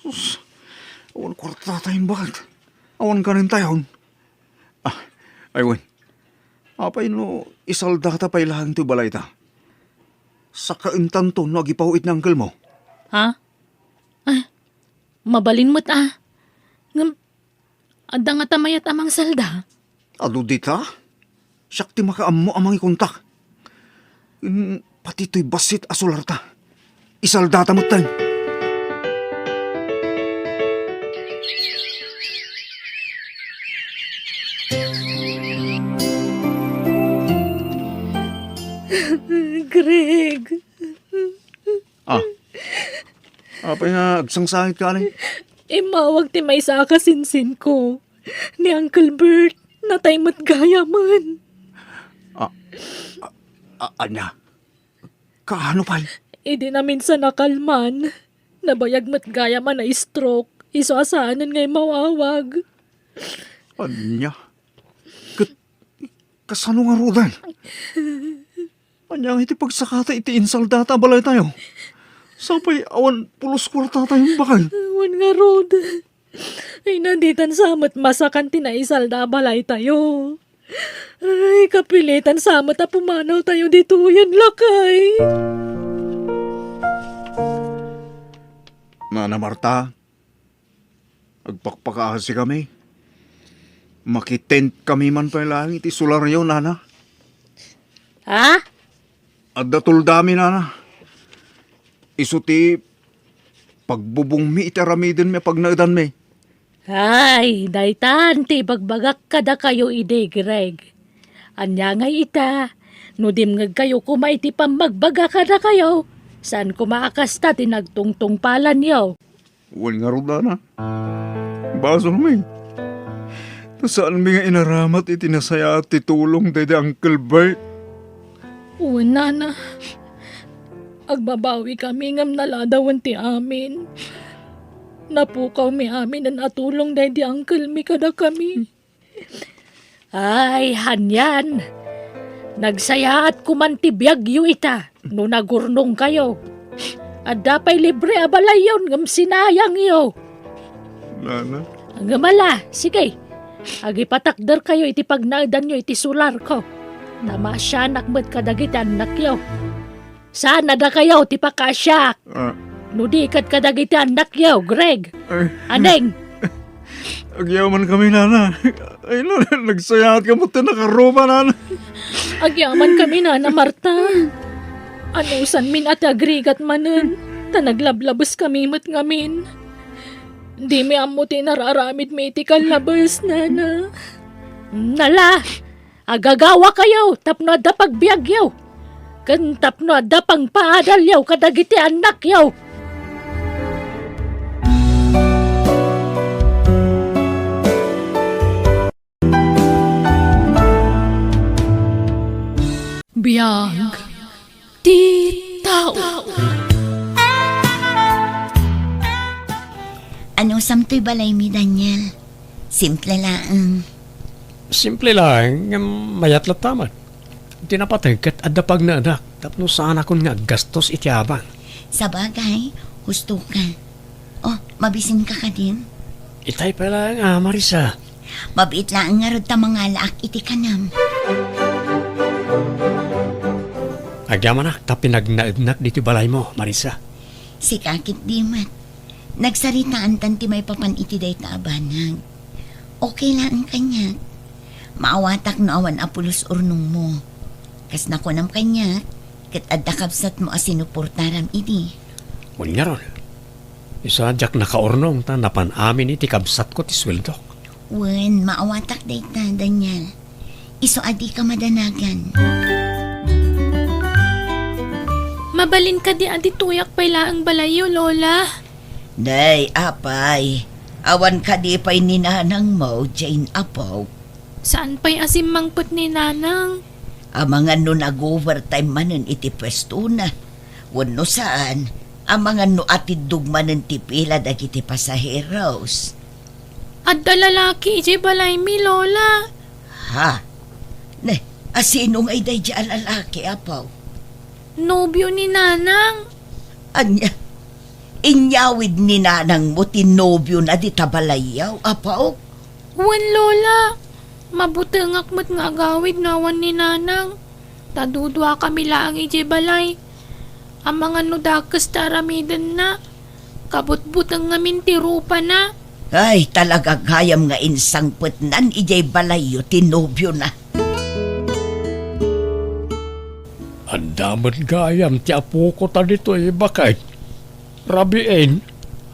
Sus, awan kuartatayon, baket. Awan kanentayon. Ah, ay wen. Apay no isaldata pay laeng ti balayta? Sakaentanto no agipaw-it ni uncle mo. Ha? Ay, mabalin met, a. Ngem, adda ngata mayat a mangsalda? Adu dita? Siak ti makaammo a mangikontak. Ken pati toy bassit a solarta, isaldata metten. Greg. Ah. Apay nga agsangsangit ka, anay? Immawag ti maysa a kasinsinko. Ni Uncle Bert, natay met gayamen. Ah, ah, ah, ania? Kaano pay? Idi naminsan a kalman, nabayag met gayamen a stroke, isu a saanen nga immawawag. Ania? Ket kasano ngaruden? Ania nga iti pagsakata iti insaldata a balaytayo? Sapay awan pulos kuartatayo, baket. Awan ngarud. Ay, na ditan sa met masakan ti naisalda a balaytayo. Ay, kapilitan sa met a pumanawtayo ditoyen, lakay. Nana Marta, agpakpakaasikami. Makitentkami man pay laeng iti solaryo, nana. Ha? Adda toldami, nana. Isu ti Pagbubongmi iti aramidenmi a pagnaedanmi. Ay, daytan ti ibagbagak kadakayo idi, Greg. Ania ngay ita, no dimngegkayo koma iti pammagbaga kadakayo, saan koma a kasta ti nagtungtungpalanyo. Wen ngarud, nana. Basolmi. Ta saanmi nga inaramat iti nasayaat ti tulong daydi Uncle Bert. Wen, nana. Agbabawikami ngem naladawen ti amin. Napukawmi aminen a tulong daydi uncle mi kadakami. Ay, anian. Nagsayaat koman ti biagyo ita no nagurnongkayo. Adda pay libre a balayyon ngem sinayangyo. Nana? Ngem ala, sige. Agipatakderkayo iti pagnaedanyo iti solarko. Ta maasianak met kadagiti annakyo. Saan a dakayo ti pakaasiak. Ah. No di ket kadagiti annakyo, Greg. Ay. Aneng? Agyamankami, nana. Ay, nana, nagsayaat kamo ti nakaruba, nana. Agyamankami, nana Marta. Anusanmin a ti agrigat manen, ta naglablabeskami met ngamin. Dimi ammo ti inararamidmi iti kallabes, nana. Nala, agagawakayo tapno adda pagbiagyo, ken tapno adda pangpaadalyo kadagiti annakyo. Biag ti tao. Anusamtoy balaymi, Daniel? Simple laeng. Simple laeng, ngem mayat latta met. Ti napateg ket adda pagnaedak tapno saanakon nga aggastos iti abang. Sabagay, husto ka. Oh, mabisinka kadin? Itay pay laeng a, Marisa. Mabiit laeng ngarud ta mangalaak iti kanam. Agyamanak ta pinagnaednak ditoy balaymo, Marisa. Sika ketdi met. Nagsaritaantan ti maipapan iti dayta a banag. Okay laeng kaniak. Maawatak no awan a pulos urnongmo. Kas nakunam kaniak, ket adda kabsatmo a sinuportaram idi. Wen ngarud, isu a diak nakaurnong ta napan amin iti kabsatko ti sueldok. Wen, maawatak dayta, Daniel. Isu a dika madanagan. Mabalin kadi a ditoyak pay laeng balayyo, Lola? Nay, apay, awan kadi pay ni nanangmo, Jane, apo? Saan pay a simmangpet ni nanang? Amangan no nag-overtime manen iti puestona. Wenno saan, amangan no atiddog manen ti pila dagiti pasaheros. Adda lalaki idiay balaymi, Lola. Ha? Ne, asino ngay daydiay a lalaki, apo? Nobio ni nanang. Ania? Inyawid ni nanangmo ti nobiona dita balayyo, apo? Wen, Lola. Mabutengak met nga agawid no awan ni nanang. Ta duduakami laeng idiay balay. Amangan no dakes ti aramidenna. Kabutbuteng ngamin ti rupana. Ay, talaga gayam nga insangpetnan idiay balayyo ti nobiona. Adda met gayam ti apoko ta ditoy, baket. Rabiin,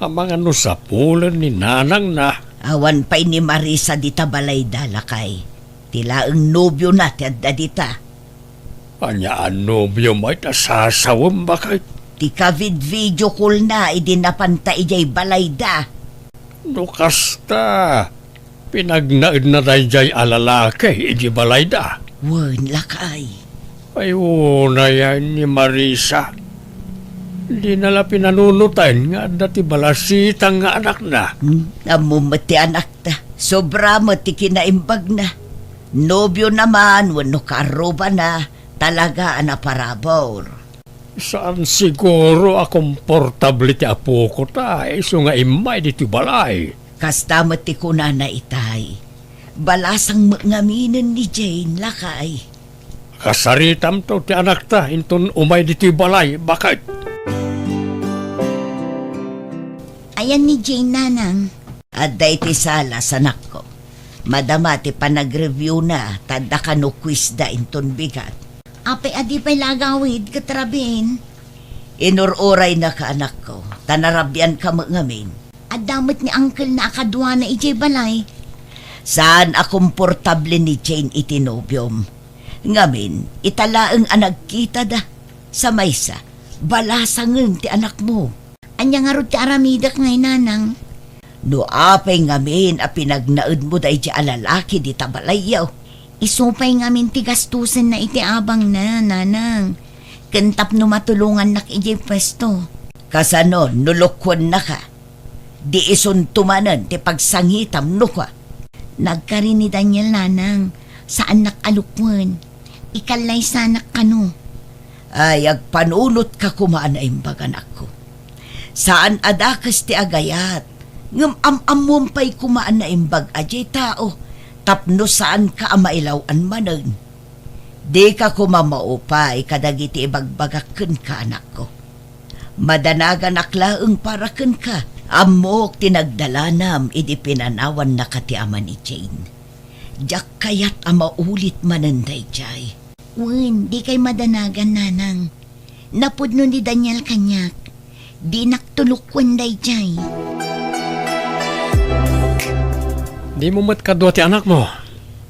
amangan no sapulen ni nanangna. Awan pay ni Marisa dita balayda, lakay. Ti laeng nobiona ti adda dita. Ania a nobio met a sasawem, baket? Ti kavid-video call-na idi napanta idiay balayda. No kasta, pinagnaedna daydiay a lalaki idi balayda. Wen, lakay. Ay, unay ni Marisa. Dina la pinanunoten nga adda ti balasitang nga anakna. Hmm, ammom met ti anakta. Sobra met ti kinaimbagna. Nobiona man wenno kaarrubana, talaga a naparabur. Saan siguro a komportable ti apoko ta isu nga immay ditoy balay. Kasta met ti kunana itay. Balasang met ngaminen ni Jane, lakay. Kasaritamto ti anakta inton umay ditoy balay, baket. Ayan ni Jane, nanang? Adda iti sala, sanakko. Madama ti panagreviewna, ta adda kano quizda inton bigat. Apay a di pay la agawid ket rabiin? Inur-uraynaka, anakko, ta narabianka met ngamin. Adda met ni uncle-na a kaduana idiay balay. Saan a komportable ni Jane iti nobiom. Ngamin, ita laeng a nagkitada. Sa maysa, balasangen ti anakmo. Ania ngarud ti aramidek ngay, nanang? No apay ngamin a pinagnaedmo daydi a lalaki dita balayyo? Isu pay ngamin ti gastusenna iti abangna, nanang. Ken tapno matulongannak idiay puesto. Kasano no lukuennaka? Di isunto manen ti pagsangitam no kua. Nagkari ni Daniel, nanang. Saannak a lukuen. Ikallaysanak kano. Ay, agpanunotka koma a naimbag, anakko. Saan a dakes ti agayat, ngem am-ammom pay koma a naimbag a diay tao tapno saanka a mailaw-an manen. Dika koma maupay kadagiti ibagbagak kenka, anakko. Madanaganak laeng para kenka. Ammok ti nagdalanam idi pinanawannaka ti ama ni Jane. Diak kayat a maulit manen daydiay. Wen, dikay madanagan, nanang. Napudno ni Daniel kaniak. Dinak tulukuen daydiay. Dimo met kadua ti anakmo?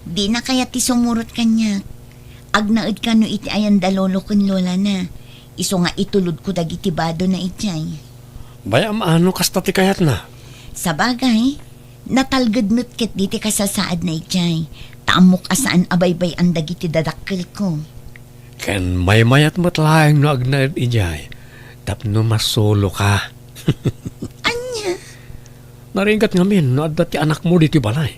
Dina kayat ti sumurot kaniak. Agnaed kano iti ayanda lolo ken lolana. Isu nga itulodko dagiti badona idiay. Bay-am a no kasta ti kayatna. Sabagay, natalged met ketdi ti kasasaadna idiay. Ta ammok a saan a baybay-an dagiti dadakkelko. Ken maymayat met laeng no agnaed idiay tapno masuloka. Ania? Narigat ngamin no adda ti anakmo ditoy balay.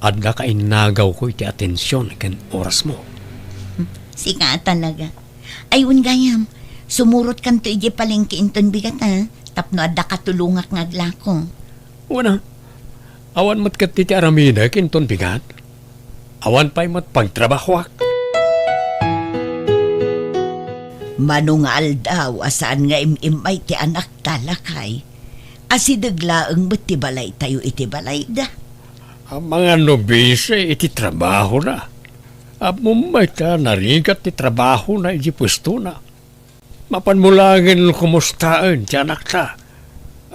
Adda kainnagawko iti atension ken orasmo. Sika a talaga. Ay, wen gayam, sumurotkanto idiay palengke inton bigat, a, tapno adda katulongak nga aglako. Wen a, awan met ketdi ti aramidek inton bigat. Awan pay met pagtrabahoak. Mano nga aldaw a saan nga im-immay ti anakta, lakay? Asideg laeng met ti balaytayo iti balayda. Amangan no bisi iti trabahona. Ammom met ta narigat ti trabahona iti puestona. Mapanmo laengen kumustaen ti anakta.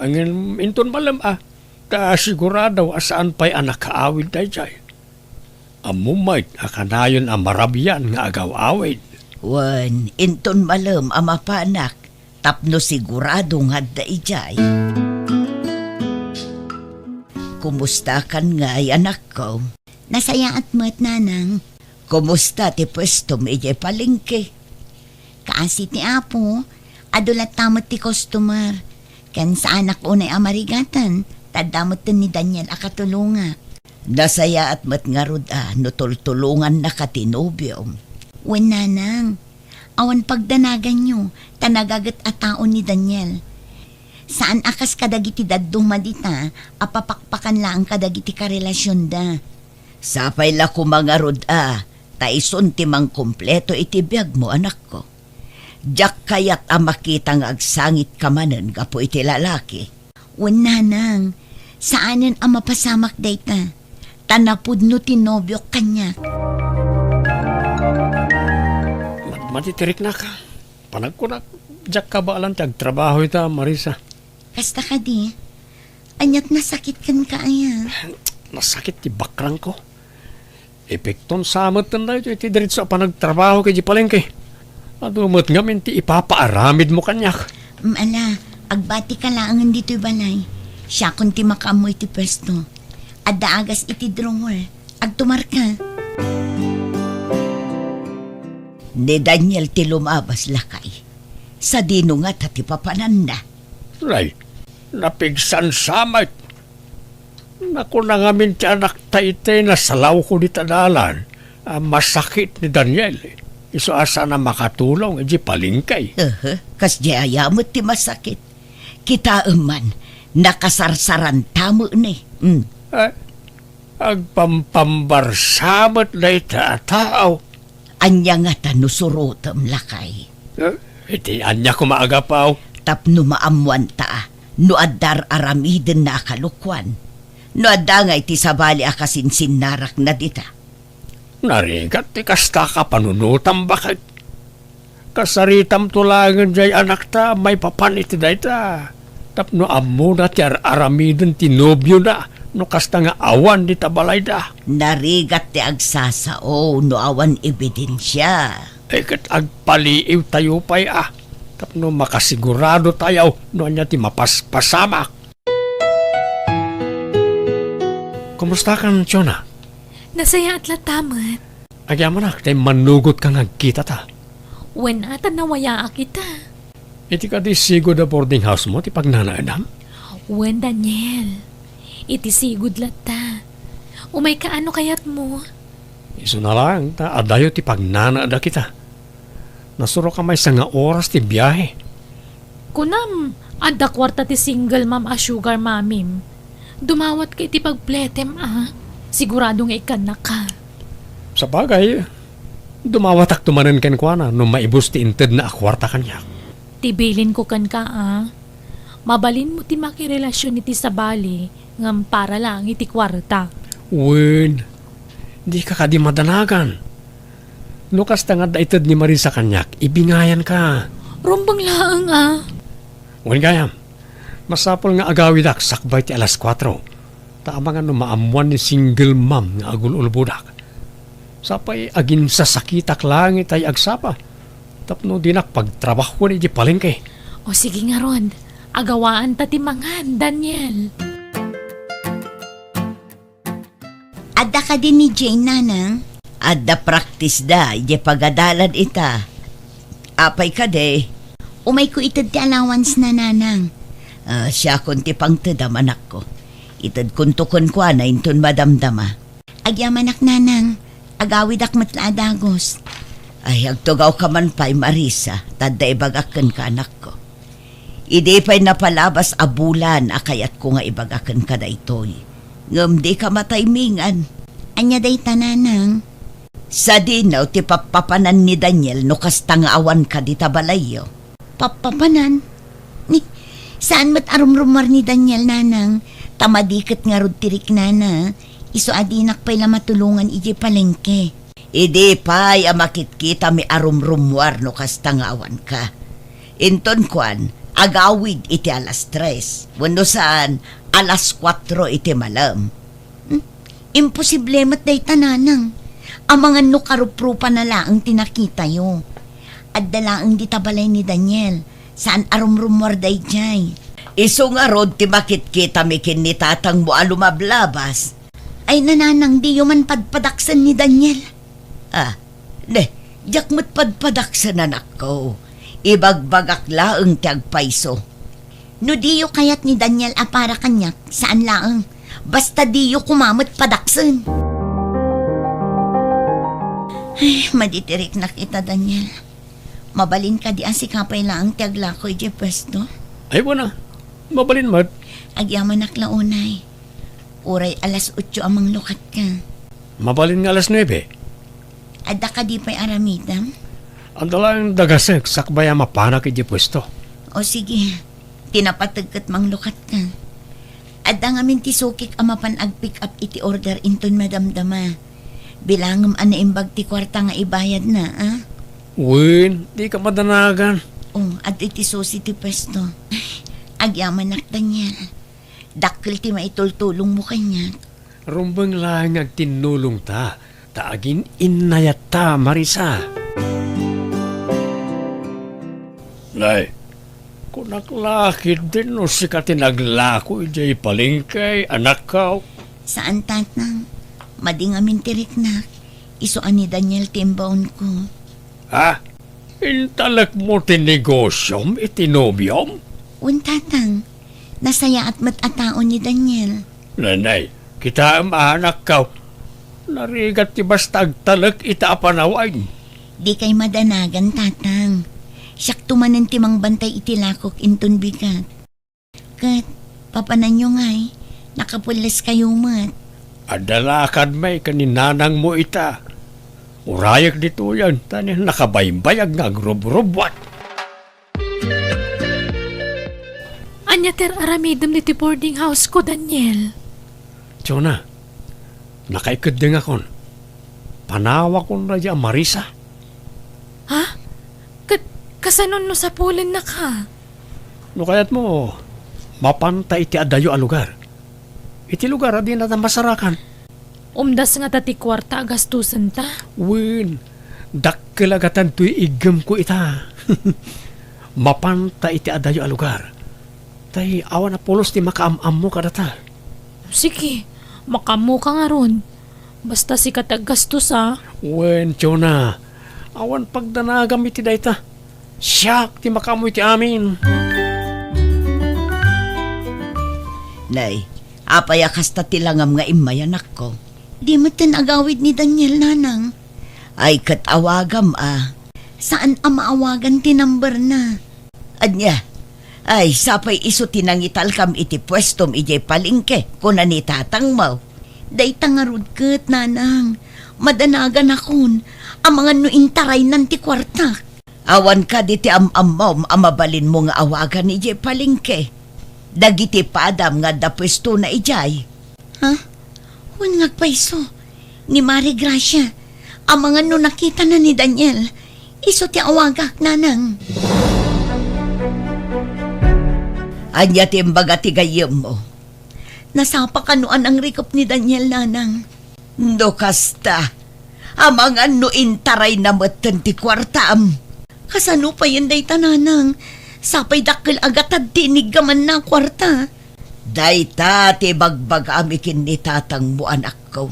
Ngem inton malem a, ta sigurado a saan pay a nakaawid daydiay. Ammom met a kanayon a marabian nga agaw-awid. Wen, inton malem a mapanak, tapno sigurado nga adda idiay. Kumustakan ngay, anakko? Nasayaat met, nanang. Kumusta ti puestom idiay palengke? Kaasi ti Apo, adu latta met ti customer. Ken saanak unay a marigatan, ta adda metten ni Daniel a katulongak. Nasayaat met ngarud a no tultulongannaka ti nobiom. Wen, nanang. Awan pagdanaganyo, ta nagaget a tao ni Daniel. Saan a kas kadagiti dadduma dita a papakpakan laeng kadagiti karelasionda. Sapay la koma ngarud a, ta isun ti mangkumpleto iti biagmo, anakko. Diak kayat a makita nga agsangitka manen gapu iti lalaki. Wen, nanang, saanen a mapasamak dayta, ta napudno ti nobiok kaniak. Mat-, matitiriknak. Panagkunak, diak kabaelan ti agtrabaho ita, Marisa. Kasta kadi? Aniat nasakit kenka aya? Nasakit ti bakrangko. Epekton sa metten daytoy iti diretso a panagtrabaho idiay palengke. Adu met ngamin ti ipapaaramidmo kaniak. Mm, ala, agbatika laengen ditoy balay. Siakon ti makaammo iti puesto. Adda agas iti drawer. Agtumarka. Ni Daniel ti lumabas, lakay. Sadino ngata ti papananna? Nay, napigsansa met. Nakuna ngamin ti anakta iti nasalawko dita dalan a masakit ni Daniel. Isu a saan a makatulong idiay palengke. Aha, kasdiay aya met ti masakit. Kitaem man, nakasarsaranta met ni. Hmm. Eh, agpampambarsa met dayta a tao. Ania ngata no surotem, lakay? Eh, iti ania koma a gapu? Tapno maammoanta no adda ar-aramidenna a kalokuan. No adda ngay ti sabali a kasinsinnarakna dita. Narigat ti kasta a kapanunotam, baket. Kasaritamto laengen jay anakta maipapan iti dayta. Tapno ammona ti ar-aramiden ti nobiona no kasta nga awan dita balayda. Narigat ti agsasao no awan ebidensia. Ay, ket agpaliiwtayo pay a, tapno makasigurado tayo no ania ti mapaspasamak. Kumustakan, Jonah? Nasayaat latta met. Agyamanak ta immannugotka nga agkitata. Wen, a, ta nawayaak ita. Iti kadi sigud a boarding house mo ti pagnanaedam? Wen, Daniel. Iti sigud latta. Umayka a no kayatmo. Isuna laeng ta adayo ti pagnanaedak ita. Nasuroka maysa nga oras ti biahe. Kunam, adda kuarta ti single mom a sugar mommy-m. Dumawatka iti pagpletem a. Sigurado nga ikkannaka. Sabagay, dumawatakto manen kenkuana no maibus ti intedna a kuarta kaniak. Ti bilinko kenka a, mabalinmo ti makirelasion iti sabali ngem para laeng iti kuarta. Wen, dika kadi madanagan. No kasta nga adda ited ni Marisa kaniak, ibingayanka. Rumbeng laeng a. Wen gayam, masapul nga agawidak sakbay ti alas kuatro. Ta amangan no maammoan ni single mom nga agul-ulbodak. Sapay aginsasakitak laeng itay agsapa. Tapno dinak pagtrabahoen iti palengke. O sige ngarud, agawaanta ti mangan, Daniel. Adda kadi ni Jane, nanang? Adda practice da, idiay pagadalan ita. Apay kadi? Umayko ited ti allowance na, nanang. Ah, siakon ti pangtedam, anakko. Itedkonto kenkuana inton madamdama. Agyamanak, nanang. Agawidak met la a dagus. Ay, agtugawka man pay, Marisa, ta adda ibagak kenka, anakko. Idi pay napalabas a bulan a kayatko nga ibaga kenka daytoy, ngem dika mataymingan. Ania dayta, nanang? Sadino ti pappapanan ni Daniel no kasta nga awanka dita balayyo? Pappapanan? Ni, saan met a rumrumuar ni Daniel, nanang, ta madi ket ngarud ti riknana. Isu a dinak pay la matulongan idiay palengke. Idi pay a makitkitami a rumrumuar no kasta nga awanka. Inton kuan, agawid iti alas tres, wenno saan, alas kuatro iti malem. Hmm? Imposible met dayta, nanang. Amangan no karuprupana laeng ti nakitayo. Adda laeng dita balay ni Daniel. Saan a rumrumuar daydiay. Isu ngarud ti makitkitami ken ni tatangmo a lumablabas. Ay, nanang, diyo man padpadaksen ni Daniel. Ah, ne, diak met padpadaksen, anakko. Ibagbagak laeng ti agpayso. No diyo kayat ni Daniel a para kaniak, saan laeng. Basta diyo koma met padaksen. Ay, madi ti riknak ita, Daniel. Mabalin kadi a sika pay laeng ti aglako idiay puesto? Ay, wen a. Mabalin met. Agyamanak la unay. Uray alas otso a manglukatka. Mabalin nga alas nuebe. Adda kadi pay aramidem? Adda laeng dagasek sakbay a mapanak idiay puesto. O sige, ti napateg ket manglukatka. Adda ngamin ti sukik a mapan ag-pick up iti order inton madamdama. Bilangem a naimbag ti kuarta nga ibayadna, a? Wen, dika madanagan. O, adda iti susi ti puesto. Agyamanak, Daniel. Dakkel ti maitultulongmo kaniak. Rumbeng laeng nga agtinnulongta, ta agin-innayatta, Marisa. Nay, kunak la ketdin no sika ti naglako idiay palengke, anakko. Saan, tatang. Madi ngamin ti riknak. Isu a ni Daniel ti imbaonko. Ha? Intalekmo ti negosiom iti nobiom? Wen, tatang. Nasayaat met a tao ni Daniel. Nanay, kitaem a, anakko. Narigat ti basta agtalek ita a panawen. Dikay madanagan, tatang. Siakto manen ti mangbantay iti lakok inton bigat. Ket, papananyo ngay, nakapulleskayo met. Adda lakad may ken ni nanangmo ita. Urayek ditoyen, ta ni nakabaybayag nga agrubrubuat. Ania ti ar-aramidem ditoy boarding house ko, Daniel? Jonah, nakaikeddengakon. Panawakon daydiay a Marisa. Ha? Ket Kasano no sapulennaka? No kayatmo, mapanta iti adayo a lugar. Iti lugar a dinata masarakan. Umdas ngata ti kuarta a gastosenta? Wen, dakkel a gatad toy iggemko ita. Mapanta iti adayo a lugar. Tay awan a pulos ti makaam-ammo kadata. Sige, makaammoka ngarud. Basta sika ti aggastos, a. Wen, Jonah, awan pagdanagam iti dayta. Siak ti makaammo iti amin. Nay, apay a kasta ti langam nga immay, anakko? Di met ten agawid ni Daniel, nanang. Ay, ket awagam, a. Saan a maawagan ti number na. Ania? Ay, sapay isu ti nangitalkam iti puestom idiay palengke, kuna ni tatangmo. Dayta ngarud ket, nanang, madanaganakon, amangan no intaraynan ti kuartak. Awan kadi ti am-ammom a mabalinmo nga awagan idiay palengke? Dagiti padam nga adda puestona idiay. Ha? Wen nga agpayso. Ni Mari Gracia, amangan no nakitana ni Daniel, isu ti awagak, nanang. Ania ti imbaga ti gayyemmo? Nasapa kano a nangrikep ni Daniel, nanang. No kasta, amangan no intarayna metten ti kuartam. Kasano payen dayta, nanang? Sapay dakkel a gatad ti iniggamanna a kuarta. Dayta ti ibagbagami ken ni tatangmo, anakko.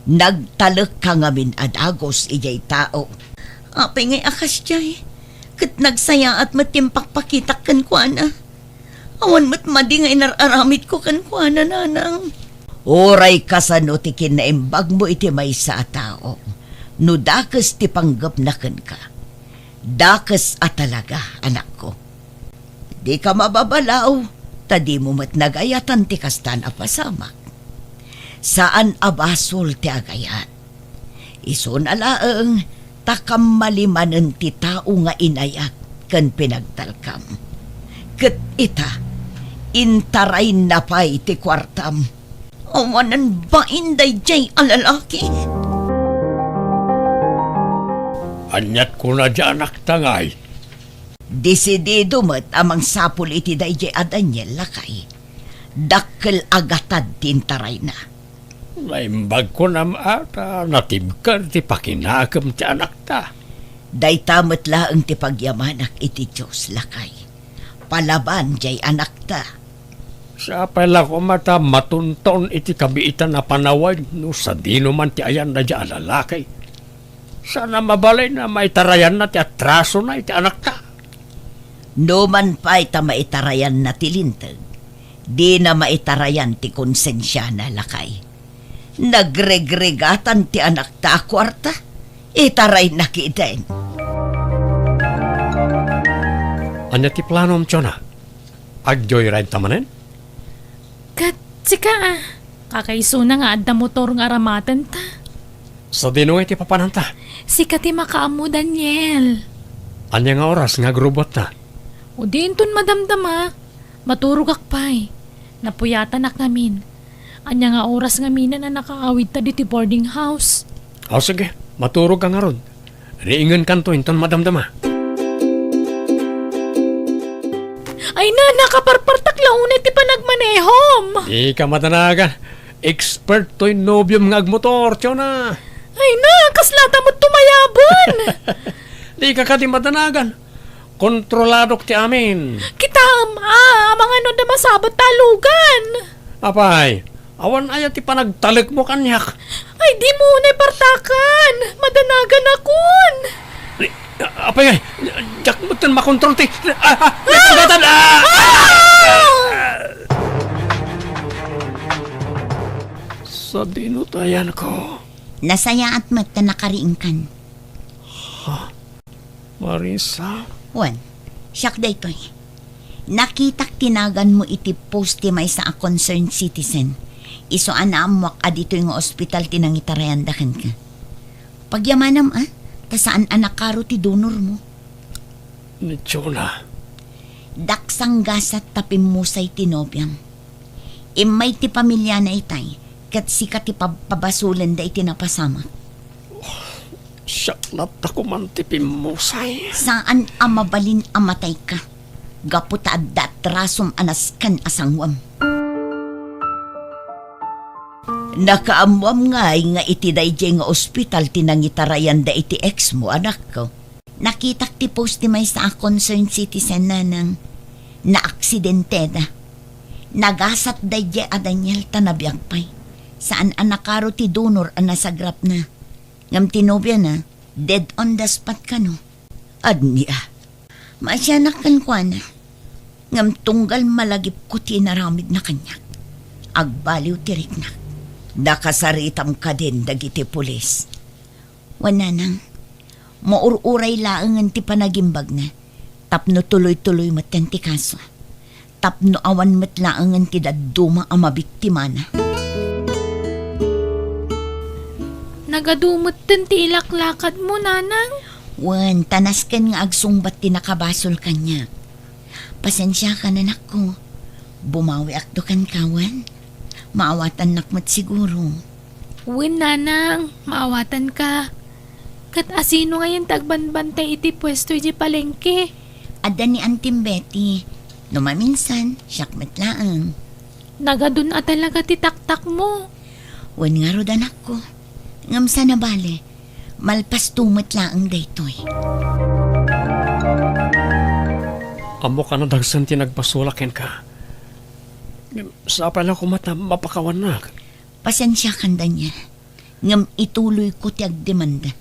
Nagtalekka ngamin a dagus idiay tao. Apay ngay a kasdiay? Ket nagsayaat met ti impakpakitak kenkuana. Awan met madi nga inar-aramidko kenkuana, nanang. Uray kasano ti kinaimbagmo iti maysa a tao, no dakes ti panggepna kenka, dakes a talaga, anakko. Dika mababalaw, ta dimo met nagayatan ti kastan a pasamak. Saan a basol ti agayat. Isuna laeng ta kammali manen ti tao nga inayat ken pinagtalkam. Ket ita, intarayna pay ti kuartam. Awanen bain daydiay a lalaki. Aniat kuna di anakta ngay? Desidido met a mangsapul iti daydiay a Daniel, lakay. Dakkel a gatad ti intarayna. Naimbag kunam a ta natibker ti pakinakem ti anakta. Dayta met laeng ti pagyamanak iti Dios, lakay. Palaban diay anakta. Sapay la koma ta matunton iti kabiitan a panawen no sadino man ti ayanna diay a lalaki. Saan a mabalin a maitarayanna ti atrasona iti anakta. No man pay ta maitarayanna ti linteg, dina maitarayan ti konsensiana, lakay. Nagregregatan ti anakta a kuarta, itarayna ketdin. Ania ti planom, Jonah? Ag-joyride ta manen? Ket sika, a, kakaisuna nga adda motor nga aramatenta. Sadino ngay ti papananta? Sika ti makaammo, Daniel. Ania nga oras nga agrubbotta? O di inton madamdama, maturogak pay. Napuyatanak ngamin. Ania nga oras ngaminen a nakaawidta ditoy boarding house? O, sige, maturogka ngarud. Riingenkanto inton madamdama. Ay na, nakaparpartak la unay ti panagmanehom. Dika madanagan. Expert toy nobiom nga agmotor, Jonah. Ay na, kaslata met tumayaben. Dika kadi madanagan. Kontroladok ti amin. Kitaem, a, amangan no adda masabat ta alugan. Apay, awan aya ti panagtalekmo kaniak? Ay, dimo unay partakan. Madanaganakon. Ni, apay ngay, diak metten makontrol ti, a, a, napagatan, a! Sadino ti ayanko? Nasayaat met ta nakariingkan. Ha? Marisa? Wen, siak daytoy. Nakitak ti naganmo iti post ti maysa a concerned citizen. Isu a naammoak a ditoy nga ospital ti nangitarayanda kenka. Pagyamanam, a, ta saan a nakaro ti donormo. Ni Jonah. Daksang gasat ta pimmusay ti nobiam. Immay ti pamiliana itay, ket sika ti pab-, pabasolenda iti napasamak. Siak latta koman ti pimmusay. Saan a mabalin a matayka gapu ta adda atrasom a nasken a sanguem. Nakaammoam ngay nga iti daydiay nga ospital ti nangitarayanda iti ex mo, anakko? Nakitak ti post ti maysa a concerned citizen, nanang. Naaksidenteda. Nagasat daydiay a Daniel ta nabiag pay. Saan a nakaro ti donor a nasagrapna. Ngem ti nobiana, dead on the spot kano. Ania? Maasianak kenkuana. Ngem tunggal malagipko ti inaramidna kaniak, agbaliw ti riknak. Nakasaritam kadin dagiti pulis. Wen, nanang, maur-uray laengen ti panagimbagna tapno tuloy-tuloy metten ti kaso. Tapno awan met laengen ti dadduma a mabiktimana. Nagadu metten ti ilaklakadmo, nanang? Wen, ta nasken nga agsungbat ti nakabasol kaniak. Pasensiakan, anakko. Bumawiakto kenka, wen? Maawatannak met siguro. Wen, nanang, maawatanka. Ket asino ngayen ti agbanbantay iti puesto iti palengke? Adda ni Antim Betty. No maminsan, siak met laeng. Nagadun a talaga ti taktakmo. Wen ngarud, anakko. Ngem saan a bale, malpasto met laeng daytoy. Ammok a nadagsen ti nagbasolak kenka. Ngem sapay la koma ta mapakawannak. Pasensiakan, Daniel. Ngem ituloyko ti agdemanda.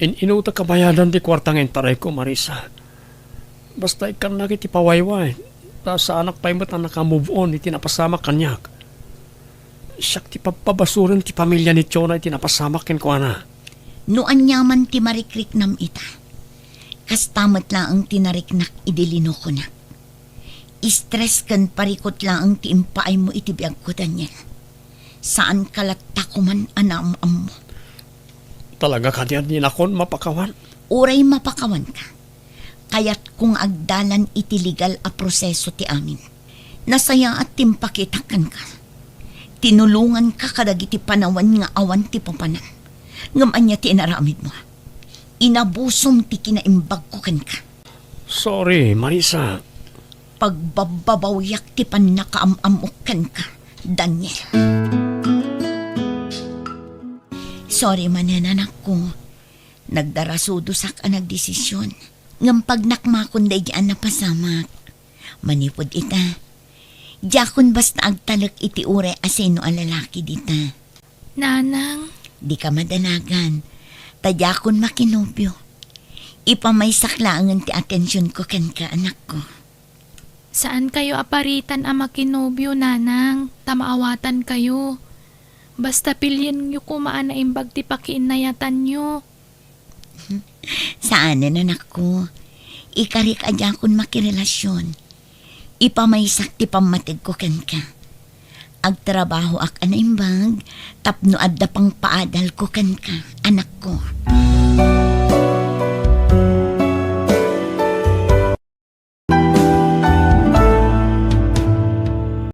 In-inutek a bayadan ti kuarta nga intarayko, Marisa. Basta ikkannak iti pawayway, ta saanak pay met a naka-move on iti napasamak kaniak. Siak ti pabpabasuren ti pamilya ni Tiona iti napasamak kenkuana. No aniaman ti marikriknam ita, kasta met laeng ti nariknak idi linokonak. Stress ken parikut laeng ti impaaymo iti biagko, Daniel. Saanka latta koman a naam-ammo. Talaga kadi a dinakon mapakawan? Uray mapakawanka, kayatko nga agdalan iti legal a proseso ti amin. Nasayaat ti impakitak kenka. Tinulonganka kadagiti panawen nga awan ti papanan. Ngem ania ti inaramidmo? Inabusom ti kinaimbagko kenka. Sorry, Marisa. Pagbabbabawiak ti pannakaam-ammok kenka, Daniel. Sorry manen, anakko. Nagdarasudosak a nagdesisyon. Ngem pagnakmakon daydi a napasamak. Manipud ita, diakon basta agtalek iti uray a sino a lalaki dita. Nanang. Dika madanagan. Ta diakon makinobio. Ipamaysak laengen ti atensionko kenka, anakko. Saankayo a paritan a makinobio, nanang, ta maawatankayo. Basta pilienyo koma a naimbag ti pakiinnayatanyo. Saanen, anakko. Ikarik a diakon makirelasyon. Ipamaysak ti pammategko kenka. Agtrabahoak a naimbag tapno adda pangpaadalko kenka, anakko.